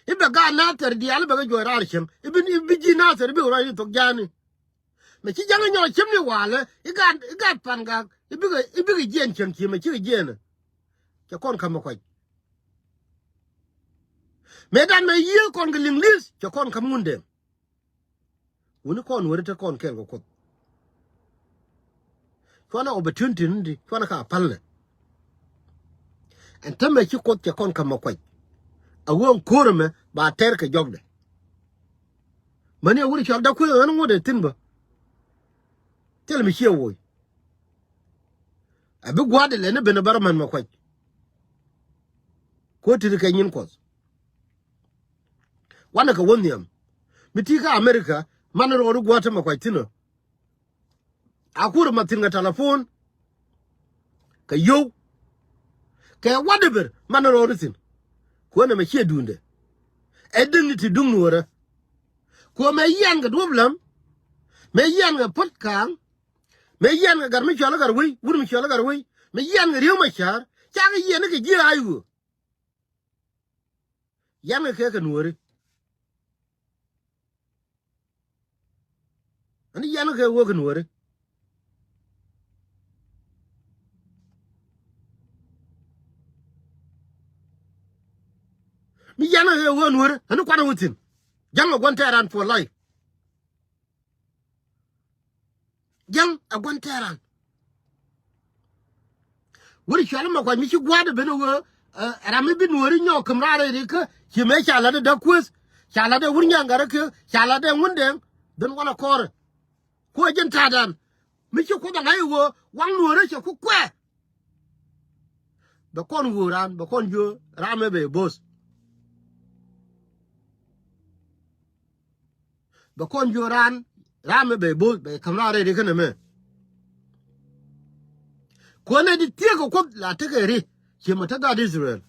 I̱ bɛ gaat Nathir diaal i̱ bɛ kɛ juɔc raar cieŋ i̱ bi i̱ bi ji̱ Nathir i̱ bikɛ ruac ni thok ja̱a̱ni. Mɛ ci ja̱ŋä nyɔɔk cäpni walɛ i̱ gaat i̱ gaat Pangak i̱ bikɛ i̱ bikɛ jiɛɛn cieŋ ci mɛ cikɛ jiɛɛnä. Cɛ kɔn ka̱mɛ kuac. Mëë dan mɛ yiëë kɔn kɛ liŋ li̱eth cɛ kɔn ka̱m Ŋundɛŋ. Wuni kɔn weri te kɔn kɛɛl kɛ kuoth. Cuanɛ opportunity ni di cuanɛ ka pälnɛ. Ɛn tämɛ ci kuoth cɛ kɔn ka̱mɛ kuac. A ɣöö ɛn ko̱r ɛmɛ ba tɛr kɛ jɔkdɛ. Mäni a wuri cɔal da̱k kueeth ɣän ŋuɔ̱t ɛ thi̱n bä. Thilɛ mi ciɛ woc. A bi gua̱a̱thdɛ lɛni ben a bärä män mɛ kuac. Kuäär ti̱ti̱ kɛ nyin kuɔth. Wanɛ kɛ wä nhiam mi ti kä America. Man rɔɔdu gua̱a̱t tämɛ kuac thi̱n ɔ. A kur ma thi̱n kɛ telephone. Kɛ yio̱w. Kɛ whatever man rɔɔdu thi̱n. Kuäär nɛmɛ ciɛ duundɛ. Ɛ dignity duŋ nuɔ̱ɔ̱rä. Kuäär mɛ yian kɛ duɔ̱p läm. Mɛ yian kɛ puɔ̱t kaaŋ. Mɛ yian kɛ gat mi cɔal i̱ gat wec wut mi cɔal i̱ gat wec. Mɛ yian kɛ Riek Macar. Cakɛ yian i̱ kɛ ji̱ a i̱ ɣöö. Yiankɛ kɛ kɛ nuɔ̱ɔ̱ri. Ani yiankɛ kɛ wä kɛ nuɔ̱ɔ̱ri. Mi yɛn ɛ ɣöö nuɔ̱ɔ̱ri ɛn kuanɛ wä thi̱n. Ja̱ŋ ɛ gua̱n tɛɛran for life. Ja̱ŋ ɛ gua̱n tɛɛran. Wur cuali ma kuac mi ci gua̱a̱r dee ben ɣöö ɛ ram mi bi nuɔ̱ɔ̱ri nyɔk käm raar rɛy rikä. Ci mëë ca la̱t dee da̱k kueth, ca la̱t dee wur nyaŋ gärä kiɛ ca la̱t dee ŋun dɛŋ. Dhän walɛ kɔɔrɛ. Kuɛ jɛn ta̱a̱dan mi ci Kuoth ɛ ŋa̱c ɣöö waŋ nuɔ̱ɔ̱ri cɛ ku kuɛ. Bɛ kɔn ɣöö raan, bɛ kɔn jiö raan mëë bɛ bo̱o̱th. Bɛ kɔn jiö raan, raan mëë bɛ bo̱o̱th, bɛ käm raan rɛy rikä nɛmɛ. Kuäär nɛy ti thiek kɛ Kuoth la tekɛ ri, ciɛ mɔ te gaat Israel.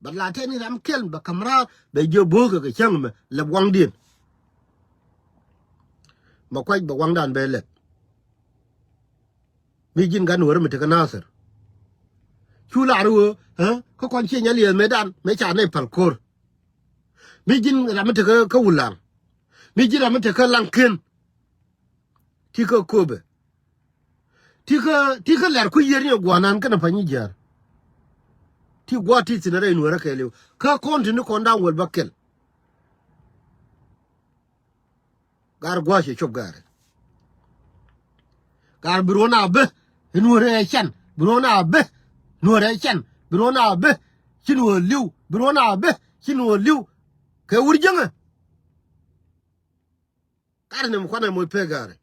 Bɛ la tɛni ram kɛl bɛ käm raar bɛ jiök bo̱o̱th kɛ kɛ cäŋ mɛ lɛ waŋdiɛn. Mɛ kuac bɛ waŋdan bɛ lɛp. Mi ji̱n gat nuɔ̱ɔ̱ri mi tekä Nathir. Cu lar ɣöö kä kɔn ciɛ nyɛ liɛth mëëdan mëë ca nɛy päl ko̱r. Mi ji̱n ram mi tekä kä Wulaŋ. Mi ji̱n ram mi tekä Laŋkiɛn. Ti kä Köpɛ. Ti kä, ti kä lɛr ku yiër ni gua̱nan kɛnɛ Panyijiar. Ti gua̱a̱th ti thi̱n rɛy nuɔ̱ɔ̱rä kɛɛliw kä kɔn ti ni kɔn da̱ŋ wäl bä kɛl. Gaar gua̱a̱th cɛ cop gaari. Gaar bi ruɔ̱n a bä nuɔ̱ɔ̱rä ɛ cɛn, bi ruɔ̱n a bä nuɔ̱ɔ̱rä ɛ cɛn, bi ruɔ̱n a bä ci nuɔ̱ɔ̱r li̱w, bi ruɔ̱n a bä ci nuɔ̱ɔ̱r li̱w. Kɛ wur jiäŋä. Kar ni mi kuanɛ moc pek gari.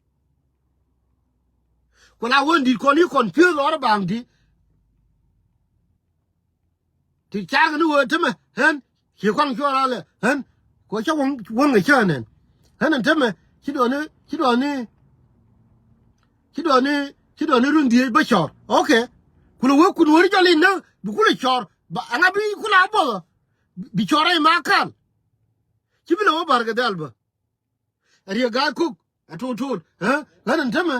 Ku la wen dit kɔn i̱ confuse lɔr baŋ ti. Ti car kɛ ni wee temɛ ɣän ci kuaŋ cuɔr alɛ ɣän. Ku cä wäŋ wäŋ kɛ cä nɛn. Ɣän ɛn temɛ ci duɔni ci duɔni ci duɔni ci duɔni run dhieec bä cɔr. Okay. Kulɛ wee kun weri jɔl in nä bi kulɛ cɔr ba aŋa bi kulɛ a buɔth. Bi cɔr rɛy ma kal. Ci bi lɛ wä bar kɛ dhɛl bä. Ɛ Riek Gai Kok ɛ tuut tuut. Ɣän ɛn tämɛ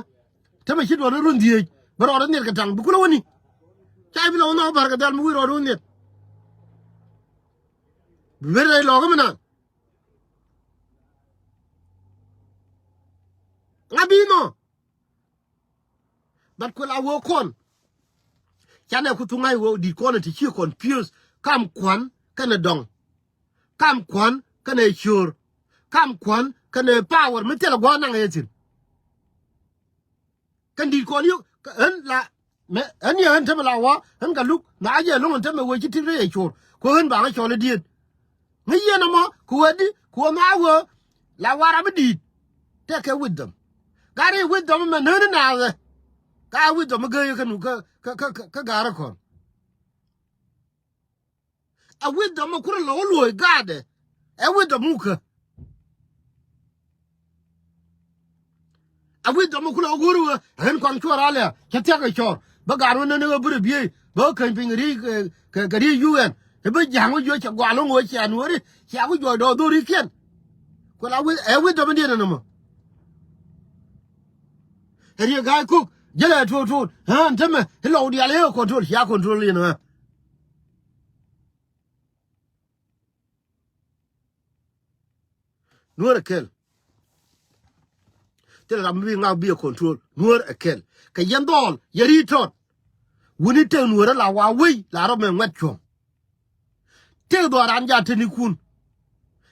tämɛ ci duɔt run dhieec bä rɔɔdɛ nhiet kɛ taŋ bi kulɛ wäni. Ca bi lɛ wä nhɔk bär kɛ dhɛl mi wi̱i̱ rɔɔdɛ wä nhiet. Bi ber rɛy lɔɔkä mi naan. Ŋa bi nhɔ. But ku la wee kɔn. Canɛ ku thuŋ ŋa̱c wee di̱t kɔn ti ci confuse kam kuan kɛnɛ dɔŋ. Kam kuan kɛnɛ ciöör. Kam kuan kɛnɛ power mi thilɛ gua̱a̱r naŋ ɛ thi̱n. Kɛn di̱t kɔn yök ɣän la mɛ ɣän yɛ ɣän tämɛ la wä ɣän ka luk na jɛ lo̱ŋ ɣän tämɛ wee ci tip rɛy ɛ cor. Ku ɣän ba ɣä cɔl i̱ diet. Ŋäc yɛn ɛmɔ ku wee di ku wee ma wee la wä ram i̱ di̱i̱t. Tɛkɛ wisdom. Gat i̱ wisdom mɛ nään i̱ naath ɛ. Ka wisdom i̱ gee yɛ kä nu kä kä kä kä ga̱a̱r ɛ kɔn. A wisdom mi kurɛ lɔ wä luɔ̱ɔ̱c gaatdɛ. Ɛ wisdom mi wä kä. A wisdom mi kurɛ wä go̱o̱r wä ɣän kuaŋ cuɔr alɛ cä thia̱k kɛ cɔɔr bä gaat wä nän ɣä bi rɛ biey bä kä käny piny kɛ ri kɛ kɛ ri U N. Ɛ bä ja̱a̱ŋ wä juɔc cɛ guaal wä ŋo̱o̱c cɛ anuɔ̱ɔ̱ri cɛ wä juɔc dɔɔk dho̱ri kiɛn. Ku la wi ɛ wisdom in diɛn ɛn ɛmɔ. Ɛ Riek Gai Kok jälɛ tuut tuut ɣän tämɛ i̱ lɔw diaal i̱ ɛ control cia control in ɣä. Nuɔ̱ɔ̱r ɛ kɛl. Thilɛ ram mi bi ŋak bi ɛ control. Nuɔ̱ɔ̱r ɛ kɛl. Kɛ yɛn dhɔɔl yɛ ri̱i̱t tɔt. Wuni tëk nuɔ̱ɔ̱r ɛ la wa wei la rɔ mɛ ŋuɛt cuɔ̱ŋ. Tëk dhɔɔl ran jaa teni kun.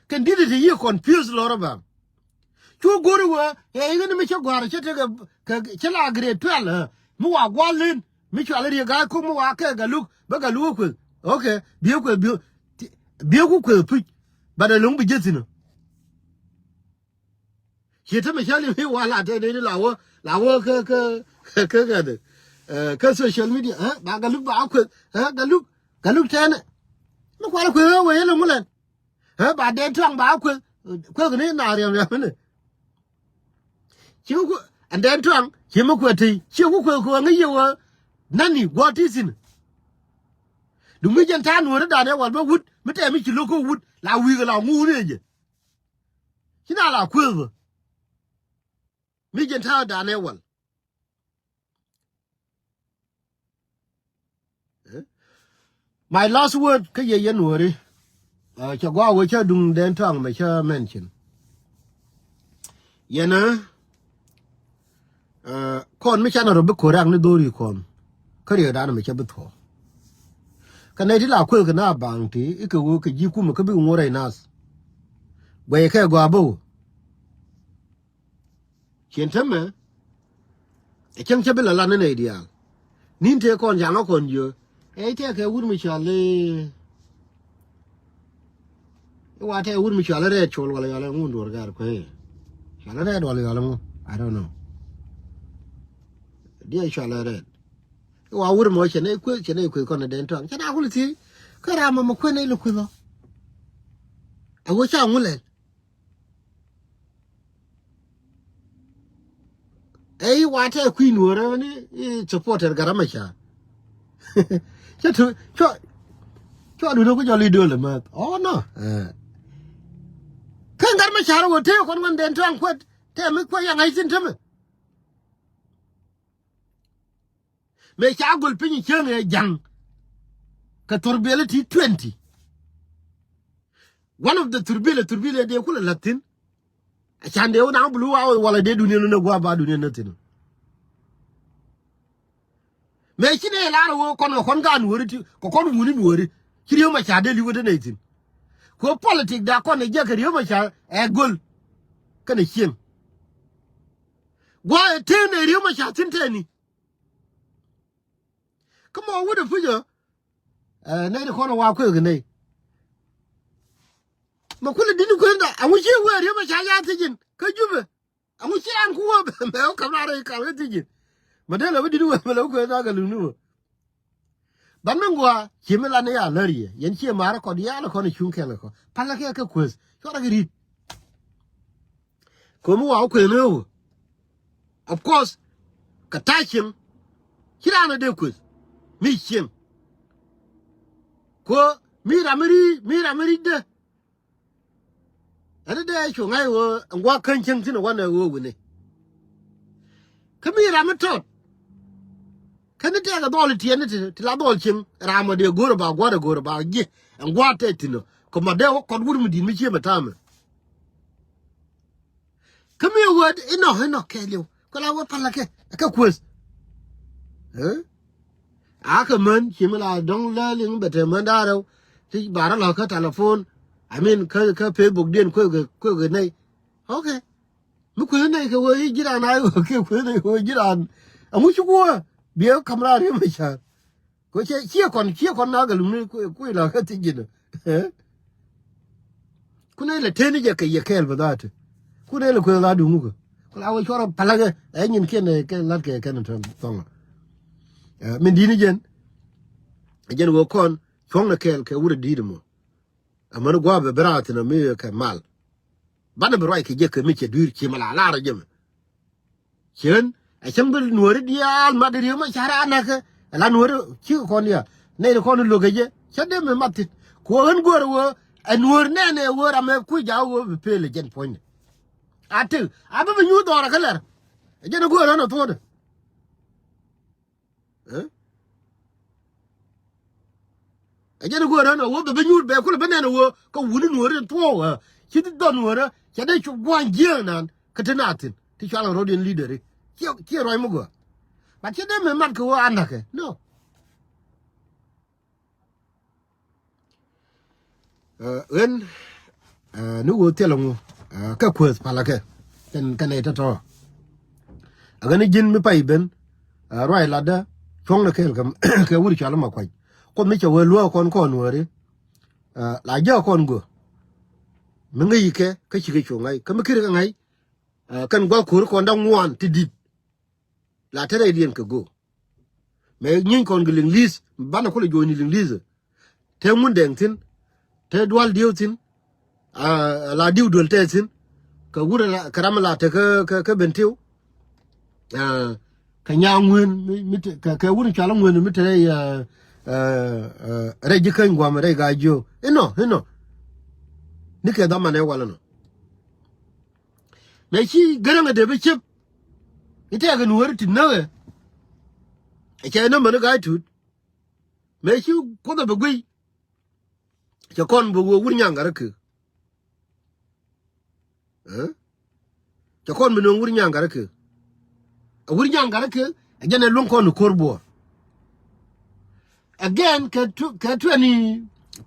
Kɛn di̱t ɛ ti yi confuse lɔr ɛ bam. Cu go̱ri wee ɛ i̱ ɣän mi cä gɔ̱a̱r cä tekɛ kɛ cä la grade twelve ɛ mi wa gua̱l len mi cual i̱ Riek Gai Kok mi wa kɛ Galuk bä Galuk ɛ kueth. Okay. Biɛ kueth biɛ biɛ ku kueth puc. Bat ɛlɔ̱ŋ bi jiäthi̱n ɔ. Ciɛ tämɛ cä li̱w i̱ wa la tɛn i̱ la wä la wä kä kä kä kä kä social media ɛ ba Galuk ba kueth ɛ Galuk Galuk tɛnɛ. Mi kual kueth ɛ wee yɛ lo̱ŋ mi lɛn. Ɛ ba dee tuaŋ ba kueth kueth ni na riɛm riɛm ni. Ci ku ɛn dee tuaŋ ci mi kueth ti ci ku kueth kueth ŋi yɛ wä nani guɔ ti thin. Duŋ mi jɛn ta̱a̱ nuɔ̱ɔ̱ri danɛ wal bä wut mi tɛɛ mi ci lo̱k kä wut la wi̱i̱ kɛ la ŋuuni ɛ jɛ. Ci na la kueth bä mi jɛn ta̱a̱ danɛ wal. Eh? My last word kä yɛ yɛn wääri. Uh, cɛ gɔaa wee cä duŋ dɛn tɔaŋ mɛ cä mention. Yɛn ɛ uh, kɔn mi canɛ rɔ bi ko̱rak ni dho̱ri kɔn. Kä riɛk dan mɛ cä bi thuɔ̱k. Kä nɛy ti la kueth kɛ na baŋ ti i̱ kɛ ɣöö kɛ ji̱ kumɛ kä bikɛ ŋuɔ̱t rɛy nath. Guɛy kɛ gɔaa bä ɣöö cien tämɛ ɛ cäŋ cä bi la lan ni nɛy diaal. Ni̱n tëë kɔn jaŋä kɔn jiö ɛ i̱ tɛkɛ wut mi cɔal i̱ i̱ wa tɛkɛ wut mi cɔal i̱ rɛɛt col wala yɔal i̱ ŋun duɔr gar kuee. Cɔal i̱ rɛɛt wala yɔal i̱ ŋun, I don't know. Diɛ cɔal i̱ rɛɛt. I̱ wa wut mɔ cɛ nɛy kueth, cɛ nɛy kueth kɔn i̱ den tɔaŋ cɛ na kul thiec. Kä ram mɔ mɔ kueth nɛy lɛ kueth ɔ. A wee ca ŋu lɛl. Ɛ i̱ wa tɛ kui̱ nuɔ̱ɔ̱rä ni i̱ supporter Gat Macar. Cä tu cua cua duundä ku jɔl i̱ döl ɛmɛ. Oh no. Kä Gat Macar wä tëë kɔn ŋuan den tɔaŋ kuet tɛ mi kuɛ yaŋ ŋa̱c thi̱n tämɛ. Mëë ca gol piny cieŋ ɛ ja̱ŋ kɛ thurbiɛl ti twenty. One of the thurbiɛl, thurbiɛl ɛ dee kulɛ la̱th thi̱n. Acan dee wä naŋ bulu wa wala dee dunia ni na gua̱a̱ ba dunia ni thi̱n. Mëë ci nɛ lar wä kɔn kɛ kɔn ka nuɔri ti kɛ kɔn wuni nuɔri ci Riek Machar dee liwä dee nɛy thi̱n. Kɛ politik da kɔn ɛ jɛ kɛ Riek Machar ɛ gol kɛnɛ cieŋ. Gua̱a̱ ɛ tëë nɛ Riek Machar thi̱n tɛni. Kä mɔ wut ɛ pucä. Nɛy ti kɔn ɛ wa kueth kɛ nɛy. Mɛ kulɛ di̱t ni kueth da aŋu ci wee Riek Machar ya thi̱c in kä Jubɛ. Aŋu ci an ku wee bɛ mɛ wä ka̱m raar i̱ kal kä thi̱c in. Mɛ dee lɛ wä di̱t ni wee mɛ lɛ wä kueth da kɛ luni wä. Ban mi ŋuaa ci mi lan i̱ ya lär yɛ yɛn ciɛ ma̱a̱r kɔt yal kɔn i̱ cuŋ kɛl kɔ palä kɛ kɛ kueth cuɔrɛ kɛ ri̱t. Ko̱mi wa wä kueth ni wä. Of course kɛ ta̱a̱ cieŋ ci raan a dee kueth mi cieŋ. Ko mi ram mi ri̱ mi ram mi ri̱cdä. Ɛn dee cu ŋa̱c ɣöö ɛn gua̱a̱k käny cieŋ thi̱n ɛ wanɛ ɣöö wi̱ni. Kä mi ram mi tɔt. Kä ni tɛkɛ dhɔl i̱ tiɛɛni ti ti la dhɔl cieŋ ram ɔ dee go̱o̱r ɛ ba gua̱a̱r ɛ go̱o̱r ɛ ba ji̱ ɛn gua̱a̱r tɛth thi̱n ɔ kɛ ma dee wä kɔt wut mi di̱t mi cie mɛ ta̱a̱mɛ. Kä mi wä inɔ inɔ kɛɛliw kɛ la wä palä kɛ kɛ kueth. Ɛ? A kɛ män ci mi la dɔ̱ŋ lä liŋ bɛ te män da̱rɛw ti barä lɔ kä telephone. I mean kä kä Facebook diɛn kueth kɛ kueth kɛ nɛy. Okay. Mi kueth nɛy kɛ wee i̱ ji̱ raan a kɛ kueth nɛy kɛ wee ji̱ raan. Aŋu ci kuɔ biɛ ka̱m raan ri̱em a ca̱a̱r. Ko ciɛ ciɛ kɔn ciɛ kɔn na gɛ lum ni kui̱ la kä thi̱c ji̱n. Kun ɛ lɛ teni jɛ kɛ yɛ kɛɛl bä dhaat. Kun ɛ lɛ kueth la duŋ kä kun a wä cuɔrɔ palakɛ ɛ nyin kiɛn ɛ kɛ lat kɛ kɛn tɔŋ. Min di̱t ni jɛn jɛn wä kɔn cuɔ̱ŋ ni kɛɛl kɛ wurɛ di̱t mɔ. Amäni gua̱a̱ bɛ bi raathin ami kɛ mal. Banɛ bi ruac kɛ jɛ kɛ mi cɛ dui̱r ci mi la lar jɛ mɛ. Cien ɛ cäŋ bi nuɔ̱ɔ̱ri diaal mat Riek Machar a näkɛ. Ɛ la nuɔ̱ɔ̱ri cikɛ kɔn ya nɛy ti kɔn lo̱kɛ jɛ cä dee mi mat thi̱n. Ku ɣän guäär wee ɛ nuɔ̱ɔ̱r nɛnɛ wee ram ɛ kuc jaak wee bi pel ɛ jɛn puɔ̱nydɛ. A tëk a bä bi nyuuth dhɔrɛ kä lɛr. Ɛ jɛn ɛ guäär ɣän ɛ thuɔ̱ɔ̱dɛ. Ɛ? Ɛ jɛn ɛ guäär ɣän ɛ wee bɛ bi nyuuth bɛ kulɛ bi nɛn ɛ wee kä wuni nuɔ̱ɔ̱ri thuɔ̱ɔ̱k ɛ ci dhi dhɔn nuɔ̱ɔ̱rä cɛ dee cu gua̱a̱ny jiääk nan kä ti naath thi̱n ti cual ɛ road in leader i̱ ciɛ ciɛ ruac mi gɔaa. But ci dee mi mat kɛ wee a näkɛ no. Ɣän ni ɣöö thilɛ ŋu kɛ kueth palakɛ kɛn kɛn ɛ tɔ̱tɔ̱. Ɛ ɣän ji̱n mi pay ben ruac latdä cuɔ̱ŋnɛ kɛɛl kɛ wur cɔal ma kuac. Kuoth mi cɛ wee luäk kɔn kɔn wääri la jääk kɔn gök. Mi ŋäc kɛ kä cikɛ cu ŋa̱c kä mi kir kɛ ŋa̱c kɛn gua̱th ko̱ri kɔn da̱ŋ ŋuan ti di̱t. La te rɛydiɛn kɛ go̱o̱k. Mɛ nyiny kɔn kɛ liŋ li̱th banɛ kulɛ juɔ̱ɔ̱cni liŋ li̱th. Te ŋun dɛŋ thi̱n te dual dieu thi̱n. La diu duel te thi̱n kɛ wur kɛ ram la te kä kä ben tiu. Kɛ nya ŋueen mi te kɛ wur cual ŋueen mi te rɛy rɛy ji̱ käny guam rɛy gaa jiök inɔ inɔ. Ni kɛ dhamanɛ wal inɔ. Mɛ ci gäräŋ a dee bi cep. I̱ tɛɛk in wääri ti näk ɛ. Ɛ cɛ nä mäni ga̱a̱c tuut. Mëë ci kuoth ɛ bi guiy. Cɛ kɔn bi wä wur nyaŋ gat rɛ kek. Cɛ kɔn bi nööŋ wur nyaŋ gat rɛ kek. Ɛ wur nyaŋ gat rɛ kek ɛ jɛn ɛ luäŋ kɔn ni ko̱r buɔɔr. Again, kɛ tw-, kɛ twenty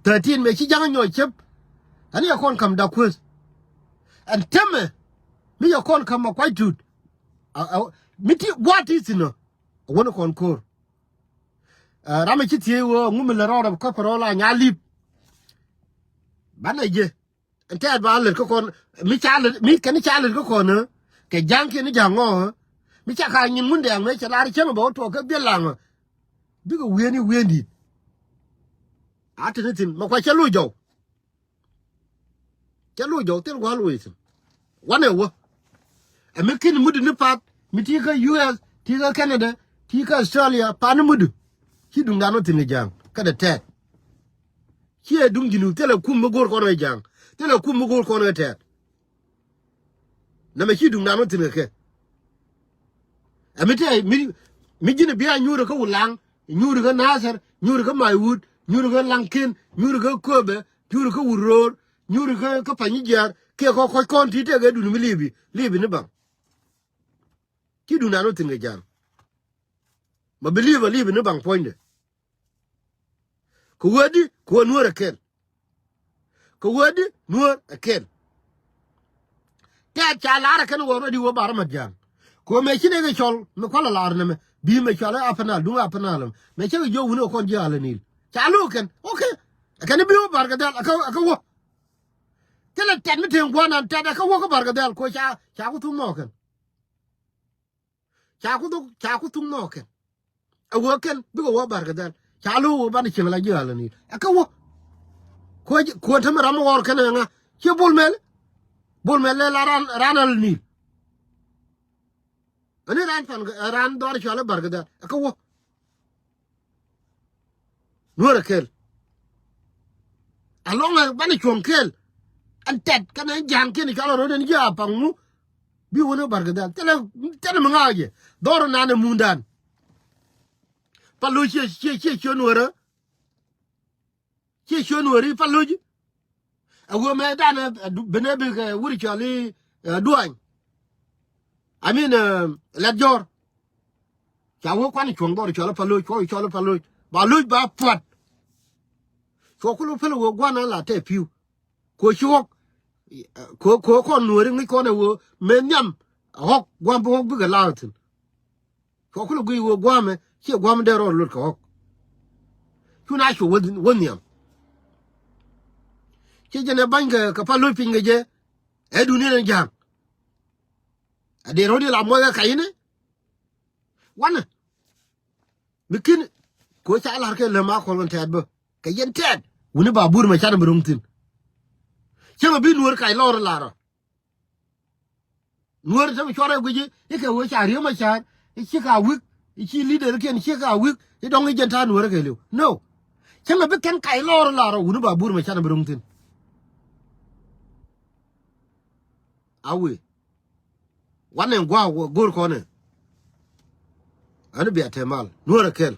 thirteen, mëë ci Ja̱ŋ nyɔk cäp. Ɛn yɛ kɔn ka̱m Dak Kueth. Ɛn täämɛ, mi yɛ kɔn ka̱m Makuac Tut. A, a, mi ti gua̱a̱th ti thi̱n ɔ, a wänɛ kɔn ko̱r. Ɛ, ram mi ci thiec ɣöö ŋu mi lät rɔɔdɛ kä pärɔl a Nyalip. Banɛ jɛ. Ɛn tɛɛt ba lät kä kɔn, mi ca lät, mi kɛn ca lät kä kɔn, ɛ? Kɛ Ja̱ŋ kiɛn ni Ja̱ŋ ɔ, ɛ? Mi ca ka nyin Ŋundɛŋ mëë cɛ lar cäŋ bɛ wä tuɔɔk kä Biɛl Laŋ, ɛ? Bikɛ wi̱i̱ni wi̱i̱n di̱i̱t. A te ni thi̱n, Makuac cɛ lo̱c jɔw. Cɛ lo̱c jɔw, thil gua̱a̱l wec thi̱n. Wanɛ wä. Ɛ mi kin mut ni path, mi ti kä U S, ti kä Canada, ti kä Australia, pa̱a̱n ni mut. Ci duŋdan wä thi̱n kɛ Ja̱ŋ, kä dee tɛɛt. Ciɛ duŋ Jinub, thilɛ kum mi go̱o̱r kɔn kɛ Ja̱ŋ. Thilɛ kum mi go̱o̱r kɔn kɛ tɛɛt. Nɛmɛ ci duŋdan wä thi̱n kɛ kɛ. Ɛ mi tɛɛy, mi, mi ji̱n bia nyuuri kä Wulaŋ, nyuuri kä Nathɛr, nyuuri kä Maiwut, nyuuri kä Laŋkiɛn, nyuuri kä Köpɛ, nyuuri kä Wut Ro̱o̱r, nyuuri kä, kä Panyijiaar, kiɛ kɔ kɔc kɔn ti tɛk ɛ duni mi lipi, lipi ni baŋ. Ci duŋdan wä thi̱n kɛ Ja̱ŋ. Ma bi lipi, lipi ni baŋ puɔ̱nydɛ. Kɛ wee di, kɛ wee Nuäär ɛ kɛl. Kɛ wee di, Nuäär ɛ kɛl. Tɛɛt ca lar ɛ kɛn wä rɔ di wä bar mat Ja̱a̱ŋ. Kɛ wee mëë ci nɛ kɛ cɔl, mi kualɛ lar nɛmɛ. Bi mɛ cɔl ɛ Upper Nile, duŋ Upper Nile. Mɛ cä kɛ jiök wuni ɛ kɔn ji̱ Alɛ Nil. Ca lo̱k kɛn, okay. Ɛ kɛn bi wä Barkɛ Dhɛl, ɛ kɛ, ɛ kɛ wä. Thilɛ tɛt mi teŋ gua̱n an tɛt, ɛ kɛ wä kä Barkɛ Dhɛl, kɛ wee ca, ca ku thuk nhɔɔk kɛn. Ca ku thuk, ca ku thuk nhɔɔk kɛn. Ɛ wee kɛn, bikɛ wä Barkɛ Dhɛl. Ca lo̱k wä banɛ cieŋ la ji̱ Alɛ Nil. Ɛ kɛ wä. Kuɔn, kuɔn te mi ram mi ɣɔr kɛn ɛ ŋa. Ciɛ Bol Mɛl. Bol Mɛl lɛ la ran, ran Alɛ Nil. Ani ran pan, ran dhɔr cɔal i̱ Barkɛ Dhɛl. Ɛ kɛ wä. Nuäär ɛ kɛl. Alɔŋ ɛ banɛ cuɔ̱ŋ kɛl. Ɛn tɛt kɛn ɛn Ja̱a̱ŋ kiɛn cɔal rɔ̱ den ji̱ a paŋ mu. Bi wä ni Barkɛ Dhɛl. Thilɛ, thilɛ mi ŋa̱a̱c jɛ. Dhɔr nan ɛ mundan. Pa lo̱c ciɛ, ciɛ, ciɛ, ciɛ Nuäärä. Ciɛ ciö Nuääri pa lo̱c. Ɛ wee mëëdan, ɛ, ɛ, du-, ben ɛ bik, ɛ, wut cɔal i̱, ɛ, Duany. I mean, ɛ, Lɛt Jɔ̱ɔ̱r. Ca wee kuan cuɔ̱ŋ dhɔr cɔal i̱ pa lo̱c, cuɔ cɔal i̱ pa lo̱c. Ba lo̱c ba pua̱t. Cuɔ kul wä päl ɛ wee gua̱n an la tɛ pi̱u. Kuɔ ci ɣɔ̱k. Ɛ, kuɔ, kuɔ kɔn Nuääri ŋi̱c kɔn ɛ wee mëë nhiam. Ɛ ɣɔ̱k gua̱n bi ɣɔ̱k bikɛ la̱a̱k thi̱n. Cuɔ kulɛ guic wee gua̱a̱mɛ, ciɛ gua̱a̱mɛ dee rɔɔd luɔt kɛ ɣɔ̱k. Cu na cu wä, wä nhiam. Ciɛ jɛn ɛ ba̱ny kɛ, kɛ pa lo̱c piny kɛ jɛ. Ɛ dunia ni Ja̱a̱ŋ. A dee rɔɔd i̱ la muɔc kɛ kac inɛ. Wanɛ. Mi kin, kɛ ɣöö ca lar kɛ lɛ ma kɔl kɛn tɛɛt bä. Kɛ yɛn tɛɛt. Wuni ba bur mɛ canɛ bi ro̱ŋ thi̱n. Cäŋɛ bi Nuäär kac lɔr lar ɔ. Nuäär te mi cuarɛ guic i̱ kɛ wee ca Riek Machar i̱ ci ka wik, i̱ ci leader kiɛn ci ka wik, i̱ dɔ̱ŋ i̱ jɛn ta̱a̱ Nuäär kɛ li̱w. No. Cäŋɛ bi kɛn kac lɔr lar ɔ wuni ba bur mɛ canɛ bi ro̱ŋ thi̱n. A wee. Wanɛ gua̱a̱k wä go̱o̱r kɔnɛ. Ani bia te mal. Nuäär ɛ kɛl.